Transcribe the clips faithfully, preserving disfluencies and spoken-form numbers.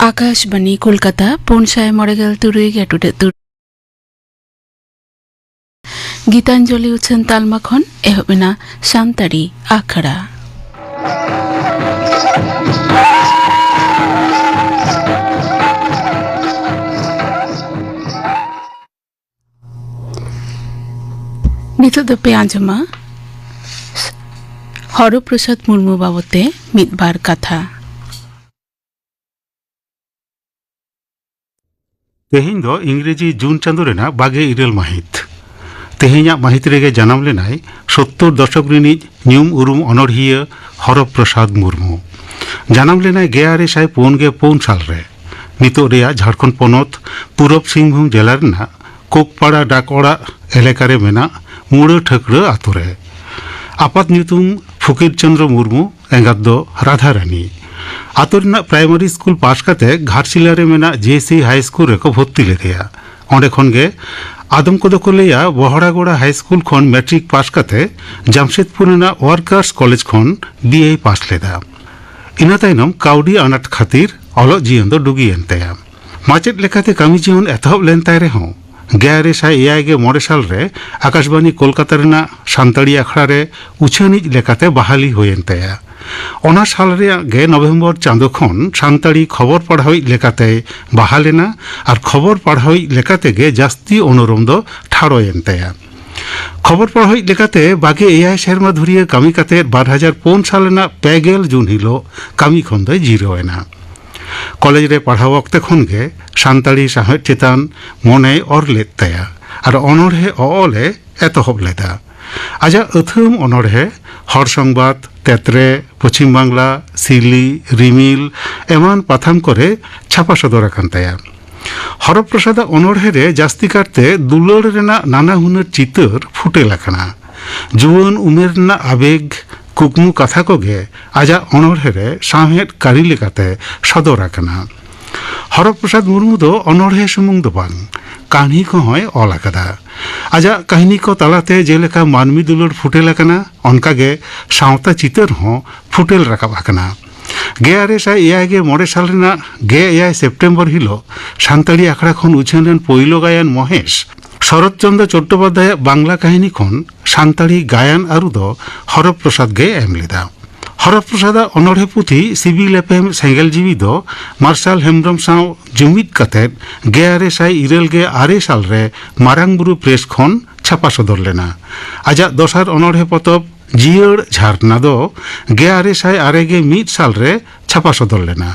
ᱟᱠᱟᱥᱵᱟᱱᱤ ᱠᱳᱞᱠᱟᱛᱟ, ᱯᱩᱱ ᱥᱟᱭ ᱢᱚᱬᱮ ᱜᱮᱞ ᱛᱩᱨᱩᱭ ᱜᱮ ᱴᱩᱰᱟᱹᱜ ᱛᱩᱨᱩᱭ᱾ ᱜᱤᱛᱟᱧᱡᱚᱞᱤ ᱩᱪᱷᱟᱹᱱ ᱛᱟᱞᱢᱟ ᱠᱷᱚᱱ ᱮᱦᱚᱵ ᱮᱱᱟ ᱥᱟᱱᱛᱟᱲᱤ ᱟᱠᱷᱲᱟ᱾ ᱱᱤᱛᱚᱜ ᱫᱚᱯᱮ ᱟᱸᱡᱚᱢᱟ ᱦᱚᱨᱚ ᱯᱨᱚᱥᱟᱫᱽ ᱢᱩᱨᱢᱩ ᱵᱟᱵᱚᱛ ᱛᱮ ᱢᱤᱫ ᱵᱟᱨ ᱠᱟᱛᱷᱟ᱾ ᱛᱮᱦᱮᱧ ᱫᱚ ᱤᱝᱨᱮᱡᱤ ᱡᱩᱱ ᱪᱟᱸᱫᱚ ᱨᱮᱱᱟᱜ ᱵᱟᱜᱮ ᱤᱨᱟᱹᱞ ᱢᱟᱹᱦᱤᱛ᱾ ᱛᱮᱦᱮᱧᱟᱜ ᱢᱟᱹᱦᱤᱛ ᱨᱮᱜᱮ ᱡᱟᱱᱟᱢ ᱞᱮᱱᱟᱭ ᱥᱳᱛᱛᱳᱨ ᱫᱚᱥᱚᱠ ᱨᱤᱱᱤᱡ ᱧᱩᱢ ᱩᱨᱩᱢ ᱚᱱᱚᱬᱦᱤᱭᱟᱹ ᱦᱚᱨᱚ ᱯᱨᱚᱥᱟᱫᱽ ᱢᱩᱨᱢᱩ᱾ ᱡᱟᱱᱟᱢ ᱞᱮᱱᱟᱭ ᱜᱮᱞ ᱟᱨᱮ ᱥᱟᱭ ᱯᱩᱱ ᱜᱮᱞ ᱯᱩᱱ ᱥᱟᱞ ᱨᱮ᱾ ᱱᱤᱛᱚᱜ ᱨᱮᱭᱟᱜ ᱡᱷᱟᱲᱠᱷᱚᱸᱰ ᱯᱚᱱᱚᱛ ᱯᱩᱨᱚᱵᱽ ᱥᱤᱝᱵᱷᱩᱢ ᱡᱮᱞᱟ ᱨᱮᱱᱟᱜ ᱠᱳᱠᱯᱟᱲᱟ ᱰᱟᱠ ᱚᱲᱟᱜ ᱮᱞᱟᱠᱟ ᱨᱮ ᱢᱮᱱᱟᱜ ᱢᱩᱲᱟᱹ ᱴᱷᱟᱹᱠᱨᱟᱹ ᱟᱛᱳ ᱨᱮ᱾ ᱟᱯᱟᱛ ᱧᱩᱛᱩᱢ ᱯᱷᱚᱠᱤᱨ ᱪᱚᱸᱫᱽᱨᱚ ᱢᱩᱨᱢᱩ, ᱮᱸᱜᱟᱛ ᱫᱚ ᱨᱟᱫᱷᱟ ᱨᱟᱱᱤ᱾ ᱟᱛᱳ ᱨᱮᱱᱟᱜ ᱯᱨᱟᱭᱢᱟᱨᱤ ᱥᱠᱩᱞ ᱯᱟᱥ ᱠᱟᱛᱮ ᱜᱷᱟᱴᱥᱤᱞᱟ ᱨᱮ ᱢᱮᱱᱟᱜ ᱡᱮ ᱥᱤ ᱦᱟᱭ ᱥᱠᱩᱞ ᱨᱮᱠᱚ ᱵᱷᱚᱨᱛᱤ ᱞᱮᱫᱮᱭᱟ᱾ ᱚᱸᱰᱮ ᱠᱷᱚᱱ ᱜᱮ ᱟᱫᱚᱢ ᱠᱚᱫᱚ ᱠᱚ ᱞᱟᱹᱭᱟ ᱵᱚᱦᱲᱟᱜᱚᱲᱟ ᱦᱟᱭ ᱥᱠᱩᱞ ᱠᱷᱚᱱ ᱢᱮᱴᱨᱤᱠ ᱯᱟᱥ ᱠᱟᱛᱮ ᱡᱟᱢᱥᱮᱫᱽᱯᱩᱨ ᱨᱮᱱᱟᱜ ᱣᱟᱨᱠᱟᱨᱥ ᱠᱚᱞᱮᱡᱽ ᱠᱷᱚᱱ ᱵᱤ ᱮᱭ ᱯᱟᱥ ᱞᱮᱫᱟ᱾ ᱤᱱᱟᱹ ᱛᱟᱭᱱᱚᱢ ᱠᱟᱹᱣᱰᱤ ᱟᱱᱟᱴ ᱠᱷᱟᱹᱛᱤᱨ ᱚᱞᱚᱜ ᱡᱤᱭᱚᱱ ᱫᱚ ᱰᱩᱜᱤᱭᱮᱱ ᱛᱟᱭᱟ᱾ ᱢᱟᱪᱮᱫ ᱞᱮᱠᱟᱛᱮ ᱠᱟᱹᱢᱤ ᱡᱤᱭᱚᱱ ᱮᱛᱚᱦᱚᱵ ᱞᱮᱱ ᱛᱟᱭ ᱨᱮᱦᱚᱸ, ᱜᱮᱞ ᱟᱨᱮ ᱥᱟᱭ ᱮᱭᱟᱭ ᱜᱮᱞ ᱢᱚᱬᱮ ᱥᱟᱞ ᱨᱮ ᱟᱠᱟᱥᱵᱟᱱᱤ ᱠᱳᱞᱠᱟᱛᱟ ᱨᱮᱱᱟᱜ ᱥᱟᱱᱛᱟᱲᱤ ᱟᱠᱷᱲᱟ ᱨᱮ ᱩᱪᱷᱟᱹᱱᱤᱡ ᱞᱮᱠᱟᱛᱮ ᱵᱟᱦᱟᱞᱤ ᱦᱩᱭᱮᱱ ᱛᱟᱭᱟ᱾ ᱚᱱᱟ ᱥᱟᱞ ᱨᱮᱭᱟᱜ ᱜᱮ ᱱᱚᱵᱷᱮᱢᱵᱚᱨ ᱪᱟᱸᱫᱚ ᱠᱷᱚᱱ ᱥᱟᱱᱛᱟᱲᱤ ᱠᱷᱚᱵᱚᱨ ᱯᱟᱲᱦᱟᱣᱤᱡ ᱞᱮᱠᱟᱛᱮᱭ ᱵᱟᱦᱟᱞ ᱮᱱᱟ ᱟᱨ ᱠᱷᱚᱵᱚᱨ ᱯᱟᱲᱦᱟᱣᱤᱡ ᱞᱮᱠᱟᱛᱮ ᱜᱮ ᱡᱟᱹᱥᱛᱤ ᱚᱱᱩᱨᱚᱢ ᱫᱚ ᱴᱷᱟᱲᱚᱭᱮᱱ ᱛᱟᱭᱟ᱾ ᱠᱷᱚᱵᱚᱨ ᱯᱟᱲᱦᱟᱣᱤᱡ ᱞᱮᱠᱟᱛᱮ ᱵᱟᱜᱮ ᱮᱭᱟᱭ ᱥᱮᱨᱢᱟ ᱫᱷᱩᱨᱤᱭᱟᱹ ᱠᱟᱹᱢᱤ ᱠᱟᱛᱮ ᱵᱟᱨ ᱦᱟᱡᱟᱨ ᱯᱩᱱ ᱥᱟᱞ ᱨᱮᱱᱟᱜ ᱯᱮ ᱜᱮᱞ ᱡᱩᱱ ᱦᱤᱞᱳᱜ ᱠᱟᱹᱢᱤ ᱠᱷᱚᱱ ᱫᱚᱭ ᱡᱤᱨᱟᱹᱣ ᱮᱱᱟ᱾ ᱠᱚᱞᱮᱡᱽ ᱨᱮ ᱯᱟᱲᱦᱟᱣ ᱚᱠᱛᱮ ᱠᱷᱚᱱ ᱜᱮ ᱥᱟᱱᱛᱟᱲᱤ ᱥᱟᱶᱦᱮᱫ ᱪᱮᱛᱟᱱ ᱢᱚᱱᱮᱭ ᱚᱨ ᱞᱮᱫ ᱛᱟᱭᱟ ᱟᱨ ᱚᱱᱚᱬᱦᱮ ᱚᱞ ᱮ ᱮᱛᱚᱦᱚᱵ ᱞᱮᱫᱟ᱾ ᱟᱡᱟᱜ ᱟᱹᱛᱷᱟᱹᱢ ᱚᱱᱚᱬᱦᱮ ᱦᱚᱲ ᱥᱚᱝᱵᱟᱫ, ᱛᱮᱛᱨᱮ, ᱯᱚᱪᱷᱤᱢ ᱵᱟᱝᱞᱟ, ᱥᱤᱞᱤ, ᱨᱤᱢᱤᱞ ᱮᱢᱟᱱ ᱯᱟᱛᱷᱟᱢ ᱠᱚᱨᱮ ᱪᱷᱟᱯᱟ ᱥᱚᱫᱚᱨ ᱟᱠᱟᱱ ᱛᱟᱭᱟ᱾ ᱦᱚᱨᱚ ᱯᱨᱚᱥᱟᱫᱟᱜ ᱚᱱᱚᱬᱦᱮ ᱨᱮ ᱡᱟᱹᱥᱛᱤ ᱠᱟᱨᱛᱮ ᱫᱩᱞᱟᱹᱲ ᱨᱮᱱᱟᱜ ᱱᱟᱱᱟ ᱦᱩᱱᱟᱹᱨ ᱪᱤᱛᱟᱹᱨ ᱯᱷᱩᱴᱮᱞ ᱟᱠᱟᱱᱟ᱾ ᱡᱩᱣᱟᱹᱱ ᱩᱢᱮᱨ ᱨᱮᱱᱟᱜ ᱟᱵᱮᱜᱽ, ᱠᱩᱠᱢᱩ ᱠᱟᱛᱷᱟ ᱠᱚᱜᱮ ᱟᱡᱟᱜ ᱚᱱᱚᱬᱦᱮ ᱨᱮ ᱥᱟᱶᱦᱮᱫ ᱠᱟᱹᱨᱤ ᱞᱮᱠᱟᱛᱮ ᱥᱚᱫᱚᱨ ᱟᱠᱟᱱᱟ᱾ ᱦᱚᱨᱚ ᱯᱨᱚᱥᱟᱫᱽ ᱢᱩᱨᱢᱩ ᱫᱚ ᱚᱱᱚᱬᱦᱮ ᱥᱩᱢᱩᱝ ᱫᱚ ᱵᱟᱝ, ᱠᱟᱹᱦᱱᱤ ᱠᱚᱦᱚᱸᱭ ᱚᱞ ᱟᱠᱟᱫᱟ᱾ ᱟᱡᱟᱜ ᱠᱟᱹᱦᱱᱤ ᱠᱚ ᱛᱟᱞᱟᱛᱮ ᱡᱮᱞᱮᱠᱟ ᱢᱟᱹᱱᱢᱤ ᱫᱩᱞᱟᱹᱲ ᱯᱷᱩᱴᱮᱞ ᱟᱠᱟᱱᱟ, ᱚᱱᱠᱟᱜᱮ ᱥᱟᱶᱛᱟ ᱪᱤᱛᱟᱹᱨ ᱦᱚᱸ ᱯᱷᱩᱴᱮᱞ ᱨᱟᱠᱟᱵ ᱟᱠᱟᱱᱟ᱾ ᱜᱮᱞ ᱟᱨᱮ ᱥᱟᱭ ᱮᱭᱟᱭ ᱜᱮᱞ ᱢᱚᱬᱮ ᱥᱟᱞ ᱨᱮᱱᱟᱜ ᱜᱮᱞ ᱮᱭᱟᱭ ᱥᱮᱯᱴᱮᱢᱵᱚᱨ ᱦᱤᱞᱳᱜ ᱥᱟᱱᱛᱟᱲᱤ ᱟᱠᱷᱲᱟ ᱠᱷᱚᱱ ᱩᱪᱷᱟᱹᱱ ᱞᱮᱱ ᱯᱳᱭᱞᱳ ᱜᱟᱭᱟᱱ ᱢᱚᱦᱮᱥ ᱥᱚᱨᱚᱛ ᱪᱚᱱᱫᱨᱚ ᱪᱚᱴᱴᱳᱯᱟᱫᱽᱫᱷᱟᱭᱟᱜ ᱵᱟᱝᱞᱟ ᱠᱟᱹᱦᱱᱤ ᱠᱷᱚᱱ ᱥᱟᱱᱛᱟᱲᱤ ᱜᱟᱭᱟᱱ ᱟᱹᱨᱩ ᱫᱚ ᱦᱚᱨᱚ ᱯᱨᱚᱥᱟᱫᱽ ᱜᱮ ᱮᱢ ᱞᱮᱫᱟ᱾ ᱦᱚᱨᱚ ᱯᱨᱚᱥᱟᱫᱟᱜ ᱚᱱᱚᱬᱦᱮ ᱯᱩᱛᱷᱤ ᱥᱤᱵᱤᱞ ᱮᱯᱮᱢ ᱥᱮᱸᱜᱮᱞ ᱡᱤᱣᱤ ᱫᱚ ᱢᱟᱨᱥᱟᱞ ᱦᱮᱢᱵᱽᱨᱚᱢ ᱥᱟᱶ ᱡᱩᱢᱤᱫ ᱠᱟᱛᱮ ᱜᱮᱞ ᱟᱨᱮ ᱥᱟᱭ ᱤᱨᱟᱹᱞ ᱜᱮᱞ ᱟᱨᱮ ᱥᱟᱞ ᱨᱮ ᱢᱟᱨᱟᱝ ᱵᱩᱨᱩ ᱯᱨᱮᱥ ᱠᱷᱚᱱ ᱪᱷᱟᱯᱟ ᱥᱚᱫᱚᱨ ᱞᱮᱱᱟ᱾ ᱟᱡᱟᱜ ᱫᱚᱥᱟᱨ ᱚᱱᱚᱬᱦᱮ ᱯᱚᱛᱚᱵ ᱡᱤᱭᱟᱹᱲ ᱡᱷᱟᱨᱱᱟ ᱫᱚ ᱜᱮᱞ ᱟᱨᱮ ᱥᱟᱭ ᱟᱨᱮ ᱜᱮᱞ ᱢᱤᱫ ᱥᱟᱞ ᱨᱮ ᱪᱷᱟᱯᱟ ᱥᱚᱫᱚᱨ ᱞᱮᱱᱟ᱾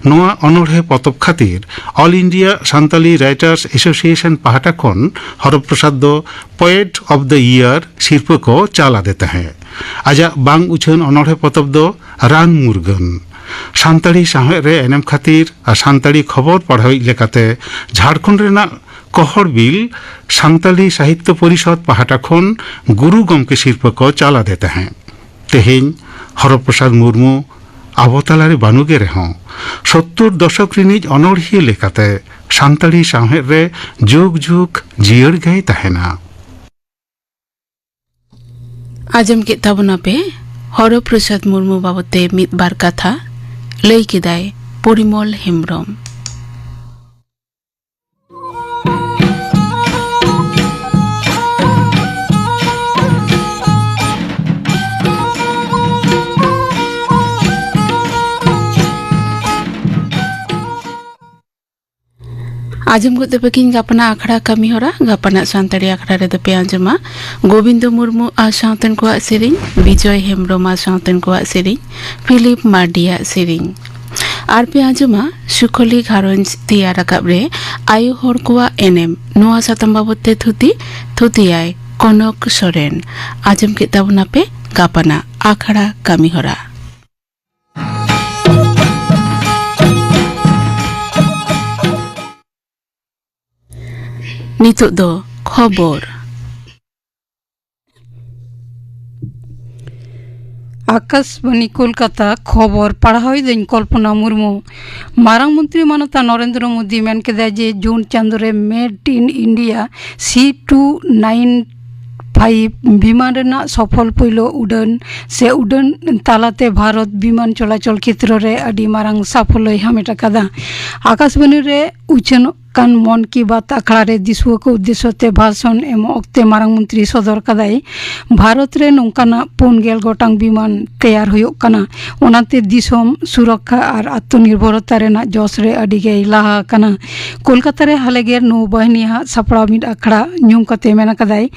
ᱱᱚᱣᱟ ᱚᱱᱚᱬᱦᱮ ᱯᱚᱛᱚᱵ ᱠᱷᱟᱹᱛᱤᱨ All India Santali Writers Association ᱯᱟᱦᱴᱟ ᱠᱷᱚᱱ ᱦᱚᱨᱚ ᱯᱨᱚᱥᱟᱫᱽ ᱫᱚ Poet of the Year ᱥᱤᱨᱯᱟᱹ ᱠᱚ ᱪᱟᱞ ᱟᱫᱮ ᱛᱟᱦᱮᱸᱫ᱾ ᱟᱡᱟᱜ ᱵᱟᱝ ᱩᱪᱷᱟᱹᱱ ᱚᱱᱚᱬᱦᱮ ᱯᱚᱛᱚᱵ ᱫᱚ ᱨᱟᱱ ᱢᱩᱨᱜᱟᱹᱱ᱾ ᱥᱟᱱᱛᱟᱲᱤ ᱥᱟᱶᱦᱮᱫ ᱨᱮ ᱮᱱᱮᱢ ᱠᱷᱟᱹᱛᱤᱨ ᱟᱨ ᱥᱟᱱᱛᱟᱲᱤ ᱠᱷᱚᱵᱚᱨ ᱯᱟᱲᱦᱟᱣᱤᱡ ᱞᱮᱠᱟᱛᱮ ᱡᱷᱟᱲᱠᱷᱚᱸᱰ ᱨᱮᱱᱟᱜ ᱠᱚᱦᱚᱲ ᱵᱤᱞ ᱥᱟᱱᱛᱟᱲᱤ ᱥᱟᱦᱤᱛᱭᱚ ᱯᱚᱨᱤᱥᱚᱫᱽ ᱯᱟᱦᱴᱟ ᱠᱷᱚᱱ ᱜᱩᱨᱩ ᱜᱚᱢᱠᱮ ᱥᱤᱨᱯᱟᱹ ᱠᱚ ᱪᱟᱞ ᱟᱫᱮ ᱛᱟᱦᱮᱸᱫ᱾ ᱛᱮᱦᱮᱧ ᱦᱚᱨᱚ ᱯᱨᱚᱥᱟᱫᱽ ᱢᱩᱨᱢᱩ ᱟᱵᱚ ᱛᱟᱞᱟᱨᱮ ᱵᱟᱹᱱᱩᱜᱮ ᱨᱮᱦᱚᱸ, ᱥᱚᱛᱛᱚᱨ ᱫᱚᱥᱚᱠ ᱨᱤᱱᱤᱡ ᱚᱱᱚᱬᱦᱤᱭᱟᱹ ᱞᱮᱠᱟᱛᱮ ᱥᱟᱱᱛᱟᱲᱤ ᱥᱟᱶᱦᱮᱫ ᱨᱮ ᱡᱩᱜᱽ ᱡᱩᱜᱽ ᱡᱤᱭᱟᱹᱲ ᱜᱮᱭ ᱛᱟᱦᱮᱱᱟ᱾ ᱟᱸᱡᱚᱢ ᱠᱮᱫ ᱛᱟᱵᱚᱱᱟᱯᱮ ᱦᱚᱨᱚ ᱯᱨᱚᱥᱟᱫᱽ ᱢᱩᱨᱢᱩ ᱵᱟᱵᱚᱛ ᱛᱮ ᱢᱤᱫ ᱵᱟᱨ ᱠᱟᱛᱷᱟ᱾ ᱞᱟᱹᱭ ᱠᱮᱫᱟᱭ ᱯᱚᱨᱤᱢᱚᱞ ᱦᱮᱢᱵᱽᱨᱚᱢ᱾ ᱟᱸᱡᱚᱢ ᱜᱚᱫ ᱛᱟᱯᱮ ᱠᱤᱱ ᱜᱟᱯᱟᱱᱟᱜ ᱟᱠᱷᱲᱟ ᱠᱟᱹᱢᱤ ᱦᱚᱨᱟ᱾ ᱜᱟᱯᱟᱱᱟᱜ ᱥᱟᱱᱛᱟᱲᱤ ᱟᱠᱷᱲᱟ ᱨᱮᱫᱚ ᱯᱮ ᱟᱸᱡᱚᱢᱟ ᱜᱳᱵᱤᱱᱫᱚ ᱢᱩᱨᱢᱩ ᱟᱨ ᱥᱟᱶᱛᱮᱱ ᱠᱚᱣᱟᱜ ᱥᱮᱨᱮᱧ, ᱵᱤᱡᱚᱭ ᱦᱮᱢᱵᱽᱨᱚᱢ ᱟᱨ ᱥᱟᱶᱛᱮᱱ ᱠᱚᱣᱟᱜ ᱥᱮᱨᱮᱧ, ᱯᱷᱤᱞᱤᱯ ᱢᱟᱨᱰᱤᱭᱟᱜ ᱥᱮᱨᱮᱧ᱾ ᱟᱨ ᱯᱮ ᱟᱸᱡᱚᱢᱟ ᱥᱩᱠᱷᱚᱞᱤ ᱜᱷᱟᱨᱚᱸᱡᱽ ᱛᱮᱭᱟᱨ ᱨᱟᱠᱟᱵ ᱨᱮ ᱟᱭᱳ ᱦᱚᱲ ᱠᱚᱣᱟᱜ ᱮᱱᱮᱢ, ᱱᱚᱣᱟ ᱥᱟᱛᱟᱢ ᱵᱟᱵᱚᱛ ᱛᱮ ᱛᱷᱩᱛᱤ, ᱛᱷᱩᱛᱤᱭᱟᱭ ᱠᱚᱱᱚᱠ ᱥᱚᱨᱮᱱ᱾ ᱟᱸᱡᱚᱢ ᱠᱮᱫ ᱛᱟᱵᱚᱱᱟᱯᱮ ᱜᱟᱯᱟᱱᱟᱜ ᱟᱠᱷᱲᱟ ᱠᱟᱹᱢᱤ ᱦᱚᱨᱟ᱾ ᱱᱤᱛᱚᱜ ᱫᱚ ᱠᱷᱚᱵᱚᱨ᱾ ᱟᱠᱟᱥᱵᱟᱱᱤ ᱠᱳᱞᱠᱟᱛᱟ, ᱠᱷᱚᱵᱚᱨ ᱯᱟᱲᱦᱟᱣᱤᱫᱟᱹᱧ ᱠᱚᱞᱯᱚᱱᱟ ᱢᱩᱨᱢᱩ᱾ ᱢᱟᱨᱟᱝ ᱢᱚᱱᱛᱨᱤ ᱢᱟᱱᱚᱛᱟ ᱱᱚᱨᱮᱱᱫᱨᱚ ᱢᱳᱫᱤ ᱢᱮᱱ ᱠᱮᱫᱟ ᱡᱮ ᱡᱩᱱ ᱪᱟᱸᱫᱳ ᱨᱮ Made in India C two nine ᱟᱭ ᱵᱤᱢᱟᱱ ᱨᱮᱱᱟᱜ ᱥᱚᱯᱷᱚᱞ ᱯᱳᱭᱞᱳ ᱩᱰᱟᱹᱱ ᱥᱮ ᱩᱰᱟᱹᱱ ᱛᱟᱞᱟᱛᱮ ᱵᱷᱟᱨᱚᱛ ᱵᱤᱢᱟᱱ ᱪᱚᱞᱟᱪᱚᱞ ᱠᱷᱮᱛᱨᱚ ᱨᱮ ᱟᱹᱰᱤ ᱢᱟᱨᱟᱝ ᱥᱟᱯᱷᱚᱞᱚᱭ ᱦᱟᱢᱮᱴ ᱟᱠᱟᱫᱟ᱾ ᱟᱠᱟᱥᱵᱟᱱᱤ ᱨᱮ ᱩᱪᱷᱟᱹᱱᱚᱜ ᱠᱟᱱ ᱢᱚᱱ ᱠᱤ ᱵᱟᱛ ᱟᱠᱷᱲᱟ ᱨᱮ ᱫᱤᱥᱩᱣᱟᱹ ᱠᱚ ᱩᱫᱽᱫᱮᱥᱚ ᱛᱮ ᱵᱷᱟᱥᱚᱱ ᱮᱢᱚᱜ ᱚᱠᱛᱮ ᱢᱟᱨᱟᱝ ᱢᱚᱱᱛᱨᱤ ᱥᱚᱫᱚᱨ ᱠᱟᱫᱟᱭ, ᱵᱷᱟᱨᱚᱛ ᱨᱮ ᱱᱚᱝᱠᱟᱱᱟᱜ ᱯᱩᱱ ᱜᱮᱞ ᱜᱚᱴᱟᱝ ᱵᱤᱢᱟᱱ ᱛᱮᱭᱟᱨ ᱦᱩᱭᱩᱜ ᱠᱟᱱᱟ, ᱚᱱᱟᱛᱮ ᱫᱤᱥᱚᱢ ᱥᱩᱨᱚᱠᱠᱷᱟ ᱟᱨ ᱟᱛᱢᱚᱱᱤᱨᱵᱷᱚᱨᱚᱛᱟ ᱨᱮᱱᱟᱜ ᱡᱚᱥ ᱨᱮ ᱟᱹᱰᱤ ᱜᱮᱭ ᱞᱟᱦᱟ ᱟᱠᱟᱱᱟ᱾ ᱠᱳᱞᱠᱟᱛᱟ ᱨᱮ ᱦᱟᱞᱮᱜᱮ ᱱᱳᱵᱟᱦᱤᱱᱤ ᱦᱟᱜ ᱥᱟᱯᱲᱟᱣ ᱢᱤᱫ ᱟᱠᱷᱲᱟ ᱧᱩᱢ ᱠᱟᱛᱮ ᱢᱮᱱ ᱟᱠᱟᱫᱟᱭ,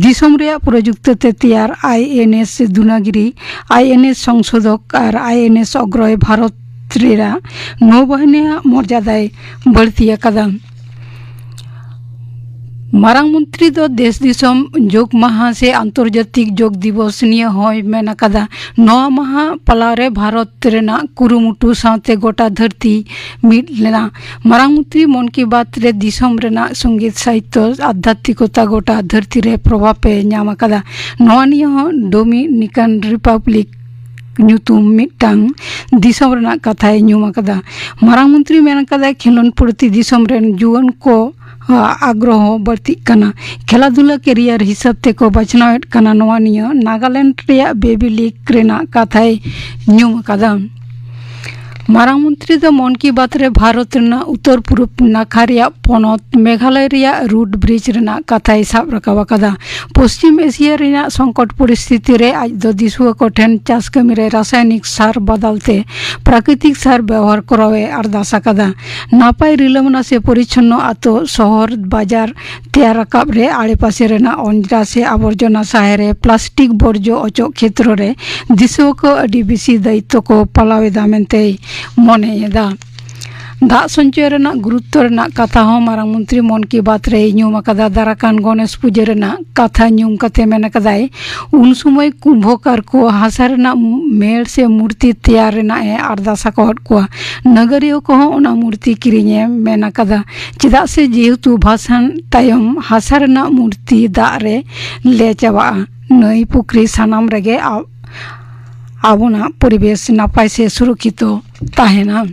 ᱫᱤᱥᱚᱢ ᱨᱮᱭᱟᱜ ᱯᱨᱚᱡᱩᱠᱛᱤ ᱛᱮ ᱛᱮᱭᱟᱨ ᱟᱭ ᱮᱱ ᱮᱥ ᱫᱩᱱᱟᱜᱤᱨᱤ, ᱟᱭ ᱮᱱ ᱮᱥ ᱥᱚᱝᱥᱳᱫᱷᱚᱠ ᱟᱨ ᱟᱭ ᱮᱱ ᱮᱥ ᱚᱜᱽᱨᱚᱭ ᱵᱷᱟᱨᱚᱛ ᱨᱮᱱᱟᱜ ᱱᱳᱵᱟᱦᱤᱱᱤᱭᱟᱜ ᱢᱚᱨᱡᱟᱫᱟᱭ ᱵᱟᱹᱲᱛᱤ ᱟᱠᱟᱫᱟ᱾ ᱢᱟᱨᱟᱝ ᱢᱚᱱᱛᱨᱤ ᱫᱚ ᱫᱮᱥ ᱫᱤᱥᱚᱢ ᱡᱳᱜᱽ ᱢᱟᱦᱟ ᱥᱮ ᱟᱱᱛᱚᱨᱡᱟᱛᱤᱠ ᱡᱳᱜᱽ ᱫᱤᱵᱚᱥ ᱱᱤᱭᱟᱹ ᱦᱚᱸᱭ ᱢᱮᱱ ᱟᱠᱟᱫᱟ, ᱱᱚᱣᱟ ᱢᱟᱦᱟ ᱯᱟᱞᱟᱣ ᱨᱮ ᱵᱷᱟᱨᱚᱛ ᱨᱮᱱᱟᱜ ᱠᱩᱨᱩᱢᱩᱴᱩ ᱥᱟᱶᱛᱮ ᱜᱚᱴᱟ ᱫᱷᱟᱹᱨᱛᱤ ᱢᱤᱫ ᱞᱮᱱᱟ᱾ ᱢᱟᱨᱟᱝ ᱢᱚᱱᱛᱨᱤ ᱢᱚᱱ ᱠᱤ ᱵᱟᱛ ᱨᱮ ᱫᱤᱥᱚᱢ ᱨᱮᱱᱟᱜ ᱥᱚᱝᱜᱤᱛ ᱥᱟᱦᱤᱛᱭᱚ ᱟᱫᱷᱭᱟᱛᱢᱤᱠᱚᱛᱟ ᱜᱚᱴᱟ ᱫᱷᱟᱹᱨᱛᱤ ᱨᱮ ᱯᱨᱚᱵᱷᱟᱵᱽ ᱮ ᱧᱟᱢ ᱟᱠᱟᱫᱟ᱾ ᱱᱚᱣᱟ ᱱᱤᱭᱟᱹ ᱦᱚᱸ ᱰᱳᱢᱤᱱᱤᱠᱟᱱ ᱨᱤᱯᱟᱵᱽᱞᱤᱠ ᱧᱩᱛᱩᱢ ᱢᱤᱫᱴᱟᱝ ᱫᱤᱥᱚᱢ ᱨᱮᱱᱟᱜ ᱠᱟᱛᱷᱟᱭ ᱧᱩᱢ ᱟᱠᱟᱫᱟ᱾ ᱢᱟᱨᱟᱝ ᱢᱚᱱᱛᱨᱤ ᱢᱮᱱ ᱟᱠᱟᱫᱟ, ᱠᱷᱮᱞᱳᱱᱰ ᱯᱨᱚᱛᱤ ᱫᱤᱥᱚᱢ ᱨᱮᱱ ᱡᱩᱣᱟᱹᱱ ᱠᱚ ᱟᱜᱽᱨᱚᱦᱚ ᱵᱟᱹᱲᱛᱤᱜ ᱠᱟᱱᱟ᱾ ᱠᱷᱮᱞᱟ ᱫᱷᱩᱞᱟ ᱠᱮᱨᱤᱭᱟᱨ ᱦᱤᱥᱟᱹᱵ ᱛᱮᱠᱚ ᱵᱟᱪᱷᱱᱟᱣᱮᱫ ᱠᱟᱱᱟ᱾ ᱱᱚᱣᱟ ᱱᱤᱭᱟᱹ ᱱᱟᱜᱟᱞᱮᱱᱰ ᱨᱮᱭᱟᱜ ᱵᱮᱵᱤ ᱞᱤᱜᱽ ᱨᱮᱱᱟᱜ ᱠᱟᱛᱷᱟᱭ ᱧᱩᱢ ᱟᱠᱟᱫᱟ᱾ ᱢᱟᱨᱟᱝ ᱢᱚᱱᱛᱨᱤ ᱫᱚ ᱢᱚᱱ ᱠᱤ ᱵᱟᱛ ᱨᱮ ᱵᱷᱟᱨᱚᱛ ᱨᱮᱱᱟᱜ ᱩᱛᱛᱚᱨ ᱯᱩᱨᱩᱵ ᱱᱟᱠᱷᱟ ᱨᱮᱭᱟᱜ ᱯᱚᱱᱚᱛ ᱢᱮᱜᱷᱟᱞᱚᱭ ᱨᱮᱭᱟᱜ ᱨᱩᱴ ᱵᱨᱤᱡᱽ ᱨᱮᱱᱟᱜ ᱠᱟᱛᱷᱟᱭ ᱥᱟᱵ ᱨᱟᱠᱟᱵ ᱟᱠᱟᱫᱟ᱾ ᱯᱚᱥᱪᱤᱢ ᱮᱥᱤᱭᱟ ᱨᱮᱱᱟᱜ ᱥᱚᱝᱠᱚᱴ ᱯᱚᱨᱤᱥᱛᱷᱤᱛᱤ ᱨᱮ ᱟᱡ ᱫᱚ ᱫᱤᱥᱩᱣᱟᱹ ᱠᱚᱴᱷᱮᱱ ᱪᱟᱥ ᱠᱟᱹᱢᱤ ᱨᱮ ᱨᱟᱥᱟᱭᱚᱱᱤᱠ ᱥᱟᱨ ᱵᱟᱫᱟᱞ ᱛᱮ ᱯᱨᱟᱠᱨᱤᱛᱤᱠ ᱥᱟᱨ ᱵᱮᱣᱦᱟᱨ ᱠᱚᱨᱟᱣ ᱮ ᱟᱨᱫᱟᱥ ᱟᱠᱟᱫᱟ᱾ ᱱᱟᱯᱟᱭ ᱨᱤᱞᱟᱹᱢᱟᱞᱟ ᱥᱮ ᱯᱚᱨᱤᱪᱷᱚᱱᱱᱚ ᱟᱛᱳ, ᱥᱚᱦᱚᱨ, ᱵᱟᱡᱟᱨ ᱛᱮᱭᱟᱨ ᱨᱟᱠᱟᱵ ᱨᱮ ᱟᱲᱮᱯᱟᱥᱮ ᱨᱮᱱᱟᱜ ᱚᱸᱡᱽᱨᱟ ᱥᱮ ᱟᱵᱚᱨᱡᱚᱱᱟ ᱥᱟᱦᱟᱨ ᱨᱮ ᱯᱞᱟᱥᱴᱤᱠ ᱵᱚᱨᱡᱚ ᱚᱪᱚᱜ ᱠᱷᱮᱛᱨᱚ ᱨᱮ ᱫᱤᱥᱩᱣᱟᱹ ᱠᱚ ᱟᱹᱰᱤ ᱵᱮᱥᱤ ᱫᱟᱭᱤᱛᱛᱚ ᱠᱚ ᱯᱟᱞᱟᱣ ᱮᱫᱟ ᱢᱮᱱᱛᱮᱭ ᱢᱚᱱᱮᱭᱮᱫᱟ᱾ ᱫᱟᱜ ᱥᱚᱧᱪᱚᱭ ᱨᱮᱱᱟᱜ ᱜᱩᱨᱩᱛᱛᱚ ᱨᱮᱱᱟᱜ ᱠᱟᱛᱷᱟ ᱦᱚᱸ ᱢᱟᱨᱟᱝ ᱢᱚᱱᱛᱨᱤ ᱢᱚᱱ ᱠᱤ ᱵᱟᱛ ᱨᱮᱭ ᱧᱩᱢ ᱟᱠᱟᱫᱟ᱾ ᱫᱟᱨᱟᱠᱟᱱ ᱜᱚᱱᱮᱥ ᱯᱩᱡᱟᱹ ᱨᱮᱱᱟᱜ ᱠᱟᱛᱷᱟ ᱧᱩᱢ ᱠᱟᱛᱮ ᱢᱮᱱ ᱟᱠᱟᱫᱟᱭ, ᱩᱱ ᱥᱚᱢᱚᱭ ᱠᱩᱢᱵᱷᱚᱠᱟᱨ ᱠᱚ ᱦᱟᱥᱟ ᱨᱮᱱᱟᱜ ᱢᱮᱲ ᱥᱮ ᱢᱩᱨᱛᱤ ᱛᱮᱭᱟᱨ ᱨᱮᱱᱟᱜ ᱮ ᱟᱨᱫᱟᱥ ᱟᱠᱟᱣᱟᱫ ᱠᱚᱣᱟ᱾ ᱱᱟᱜᱟᱨᱤᱭᱟᱹ ᱠᱚᱦᱚᱸ ᱚᱱᱟ ᱢᱩᱨᱛᱤ ᱠᱤᱨᱤᱧ ᱮ ᱢᱮᱱ ᱟᱠᱟᱫᱟ, ᱪᱮᱫᱟᱜ ᱥᱮ ᱡᱮᱦᱮᱛᱩ ᱵᱷᱟᱥᱟᱱ ᱛᱟᱭᱚᱢ ᱦᱟᱥᱟ ᱨᱮᱱᱟᱜ ᱢᱩᱨᱛᱤ ᱫᱟᱜ ᱨᱮ ᱞᱮ ᱪᱟᱵᱟᱜᱼᱟ᱾ ᱱᱟᱹᱭ ᱯᱩᱠᱷᱨᱤ ᱥᱟᱱᱟᱢ ᱨᱮᱜᱮ ᱟ-, ᱟᱵᱚᱱᱟᱜ ᱯᱚᱨᱤᱵᱮᱥ ᱱᱟᱯᱟᱭ ᱥᱮ ᱥᱩᱨᱚᱠᱠᱷᱤᱛᱚ ᱛᱟᱦᱮᱱᱟ᱾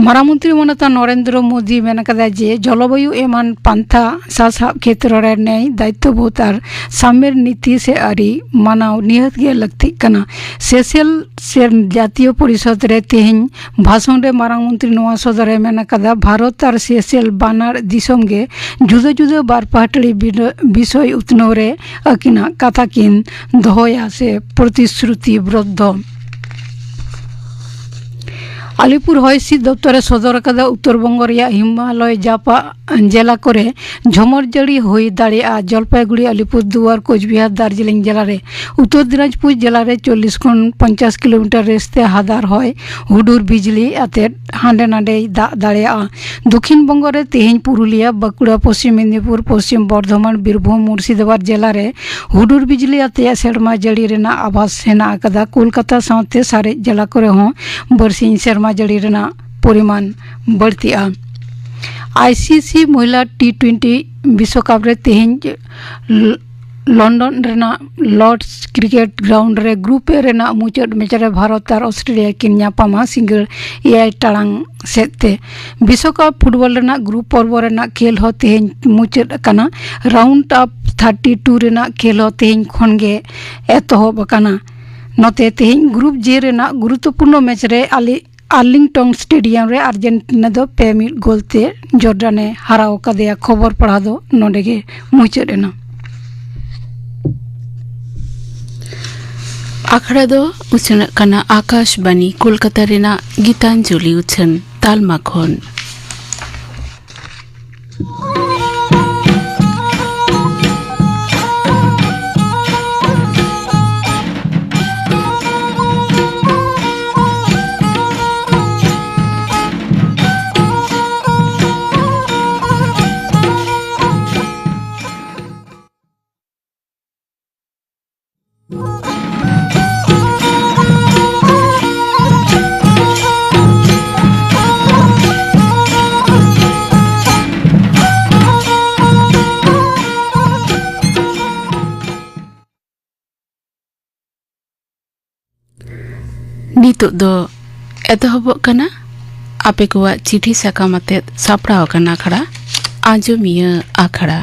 ᱢᱟᱨᱟᱝ ᱢᱚᱱᱛᱨᱤ ᱢᱚᱢᱚᱛᱟ ᱱᱚᱨᱮᱱᱫᱨᱚ ᱢᱳᱫᱤ ᱢᱮᱱ ᱟᱠᱟᱫᱟ ᱡᱮ ᱡᱚᱞᱚᱵᱟᱭᱩ ᱮᱢᱟᱱ ᱯᱟᱱᱛᱷᱟ ᱥᱟᱥᱟᱵ ᱠᱷᱮᱛᱨᱚ ᱨᱮ ᱱᱮᱭ, ᱫᱟᱭᱤᱛᱛᱚᱵᱳᱫᱷ ᱟᱨ ᱥᱟᱢᱮᱨ ᱱᱤᱛᱤ ᱥᱮ ᱟᱹᱨᱤ ᱢᱟᱱᱟᱣ ᱱᱤᱦᱟᱹᱛ ᱜᱮ ᱞᱟᱹᱠᱛᱤᱜ ᱠᱟᱱᱟ᱾ ᱥᱮᱥᱮᱞ ᱥᱮ ᱡᱟᱛᱤᱭᱚ ᱯᱚᱨᱤᱥᱚᱫᱽ ᱨᱮ ᱛᱮᱦᱮᱧ ᱵᱷᱟᱥᱚᱱ ᱨᱮ ᱢᱟᱨᱟᱝ ᱢᱚᱱᱛᱨᱤ ᱱᱚᱣᱟ ᱥᱚᱫᱚᱨᱮ ᱢᱮᱱ ᱟᱠᱟᱫᱟ, ᱵᱷᱟᱨᱚᱛ ᱟᱨ ᱥᱮᱥᱮᱞ ᱵᱟᱱᱟᱨ ᱫᱤᱥᱚᱢ ᱜᱮ ᱡᱩᱫᱟᱹ ᱡᱩᱫᱟᱹ ᱵᱟᱨ ᱯᱟᱦᱴᱟᱲᱤ ᱵᱤᱱᱟᱹ-, ᱵᱤᱥᱚᱭ ᱩᱛᱱᱟᱹᱣ ᱨᱮ ᱟᱹᱠᱤᱱᱟᱜ ᱠᱟᱛᱷᱟ ᱠᱤᱱ ᱫᱚᱦᱚᱭᱟ ᱥᱮ ᱯᱨᱚᱛᱤᱥᱨᱩᱛᱤ ᱵᱨᱚᱫᱽᱫᱷᱚ᱾ ᱟᱞᱤᱯᱩᱨ ᱦᱚᱭ ᱦᱤᱸᱥᱤᱫ ᱫᱚᱯᱛᱚᱨ ᱮ ᱥᱚᱫᱚᱨ ᱟᱠᱟᱫᱟ, ᱩᱛᱛᱚᱨ ᱵᱚᱝᱜᱚ ᱨᱮᱭᱟᱜ ᱦᱤᱢᱟᱞᱚᱭ ᱡᱟᱯᱟᱜ ᱡᱮᱞᱟ ᱠᱚᱨᱮ ᱡᱷᱚᱢᱚᱨ ᱡᱟᱹᱲᱤ ᱦᱩᱭ ᱫᱟᱲᱮᱭᱟᱜᱼᱟ᱾ ᱡᱚᱞᱯᱟᱭᱜᱩᱲᱤ, ᱟᱞᱤᱯᱩᱨᱫᱩᱣᱟᱨ, ᱠᱳᱪᱵᱤᱦᱟᱨ, ᱫᱟᱨᱡᱤᱞᱤᱝ ᱡᱮᱞᱟ ᱨᱮ, ᱩᱛᱛᱚᱨ ᱫᱤᱱᱟᱡᱽᱯᱩᱨ ᱡᱮᱞᱟ ᱨᱮ ᱪᱚᱞᱞᱤᱥ ᱠᱷᱚᱱ ᱯᱚᱧᱪᱟᱥ ᱠᱤᱞᱳᱢᱤᱴᱟᱨ ᱨᱮᱥ ᱛᱮ ᱦᱟᱫᱟᱨ ᱦᱚᱭ ᱦᱩᱰᱩᱨ ᱵᱤᱡᱽᱞᱤ ᱟᱛᱮ ᱦᱟᱸᱰᱮ ᱱᱟᱰᱮᱭ ᱫᱟᱜ ᱫᱟᱲᱮᱭᱟᱜᱼᱟ᱾ ᱫᱚᱠᱷᱤᱱ ᱵᱚᱝᱜᱚ ᱨᱮ ᱛᱮᱦᱮᱧ ᱯᱩᱨᱩᱞᱤᱭᱟ, ᱵᱟᱸᱠᱩᱲᱟ, ᱯᱚᱥᱪᱤᱢ ᱢᱮᱫᱤᱱᱤᱯᱩᱨ, ᱯᱚᱥᱪᱤᱢ ᱵᱚᱨᱫᱷᱚᱢᱟᱱ, ᱵᱤᱨᱵᱷᱩᱢ, ᱢᱩᱨᱥᱤᱫᱟᱵᱟᱫᱽ ᱡᱮᱞᱟ ᱨᱮ ᱦᱩᱰᱩᱨ ᱵᱤᱡᱽᱞᱤ ᱟᱛᱮ ᱥᱮᱨᱢᱟ ᱡᱟᱹᱲᱤ ᱨᱮᱱᱟᱜ ᱟᱵᱷᱟᱥ ᱦᱮᱱᱟᱜ ᱟᱠᱟᱫᱟ᱾ ᱠᱳᱞᱠᱟᱛᱟ ᱥᱟᱶᱛᱮ ᱥᱟᱨᱮᱡ ᱡᱮᱞᱟ ᱠᱚᱨᱮ ᱦᱚᱸ ᱵᱟᱨᱥᱤᱧ ᱥᱮᱨᱢᱟ ᱡᱟᱹᱲᱤ ᱨᱮᱱᱟᱜ ᱯᱚᱨᱤᱢᱟᱱ ᱵᱟᱹᱲᱛᱤᱜᱼᱟ᱾ ᱟᱭᱥᱤᱥᱤ ᱢᱚᱦᱤᱞᱟ ᱴᱤ ᱴᱩᱭᱮᱱᱴᱤ ᱵᱤᱥᱣᱚᱠᱟᱯ ᱨᱮ ᱛᱮᱦᱮᱧ ᱞᱚᱱᱰᱚᱱ ᱨᱮᱱᱟᱜ ᱞᱚᱨᱰᱥ ᱠᱨᱤᱠᱮᱴ ᱜᱨᱟᱣᱩᱱᱰ ᱨᱮ ᱜᱨᱩᱯ ᱮ ᱨᱮᱱᱟᱜ ᱢᱩᱪᱟᱹᱫ ᱢᱮᱪ ᱨᱮ ᱵᱷᱟᱨᱚᱛ ᱟᱨ ᱚᱥᱴᱨᱮᱞᱤᱭᱟ ᱠᱤᱱ ᱧᱟᱯᱟᱢᱟ ᱥᱤᱸᱜᱟᱹᱲ ᱮᱭᱟᱭ ᱴᱟᱲᱟᱝ ᱥᱮᱫ ᱛᱮ᱾ ᱵᱤᱥᱣᱚᱠᱟᱯ ᱯᱷᱩᱴᱵᱚᱞ ᱨᱮᱱᱟᱜ ᱜᱨᱩᱯ ᱯᱚᱨᱵᱚ ᱨᱮᱱᱟᱜ ᱠᱷᱮᱞ ᱦᱚᱸ ᱛᱮᱦᱮᱧ ᱢᱩᱪᱟᱹᱫ ᱟᱠᱟᱱᱟ᱾ ᱨᱟᱣᱩᱱᱰ ᱟᱯ ᱛᱷᱟᱨᱴᱤ ᱴᱩ ᱨᱮᱱᱟᱜ ᱠᱷᱮᱞ ᱦᱚᱸ ᱛᱮᱦᱮᱧ ᱠᱷᱚᱱ ᱜᱮ ᱮᱛᱚᱦᱚᱵ ᱟᱠᱟᱱᱟ᱾ ᱱᱚᱛᱮ ᱛᱮᱦᱮᱧ ᱜᱨᱩᱯ ᱡᱮ ᱨᱮᱱᱟᱜ ᱜᱩᱨᱩᱛᱛᱚᱯᱩᱨᱱᱚ ᱢᱮᱪ ᱨᱮ ᱟᱞᱤ-, ᱟᱨᱞᱤᱝᱴᱚᱱ ᱥᱴᱮᱰᱤᱭᱟᱢ ᱨᱮ ᱟᱨᱡᱮᱱᱴᱤᱱᱟ ᱫᱚ ᱯᱮ ᱢᱤᱫ ᱜᱳᱞ ᱛᱮ ᱡᱚᱨᱰᱟᱱ ᱮ ᱦᱟᱨᱟᱣ ᱟᱠᱟᱫᱮᱭᱟ᱾ ᱠᱷᱚᱵᱚᱨ ᱯᱟᱲᱦᱟᱣ ᱫᱚ ᱱᱚᱰᱮ ᱜᱮ ᱢᱩᱪᱟᱹᱫ ᱮᱱᱟ᱾ ᱟᱠᱷᱲᱟ ᱫᱚ ᱩᱪᱷᱟᱹᱱᱚᱜ ᱠᱟᱱᱟ ᱟᱠᱟᱥᱵᱟᱱᱤ ᱠᱳᱞᱠᱟᱛᱟ ᱨᱮᱱᱟᱜ ᱜᱤᱛᱟᱧᱡᱚᱞᱤ ᱩᱪᱷᱟᱹᱱ ᱛᱟᱞᱢᱟ ᱠᱷᱚᱱ᱾ ᱱᱤᱛᱚᱜ ᱫᱚ ᱮᱛᱚᱦᱚᱵᱚᱜ ᱠᱟᱱᱟ ᱟᱯᱮ ᱠᱚᱣᱟᱜ ᱪᱤᱴᱷᱤ ᱥᱟᱠᱟᱢ ᱟᱛᱮᱫ ᱥᱟᱯᱲᱟᱣ ᱟᱠᱟᱱᱟ ᱟᱠᱷᱲᱟ, ᱟᱸᱡᱚᱢᱤᱭᱟᱹ ᱟᱠᱷᱲᱟ᱾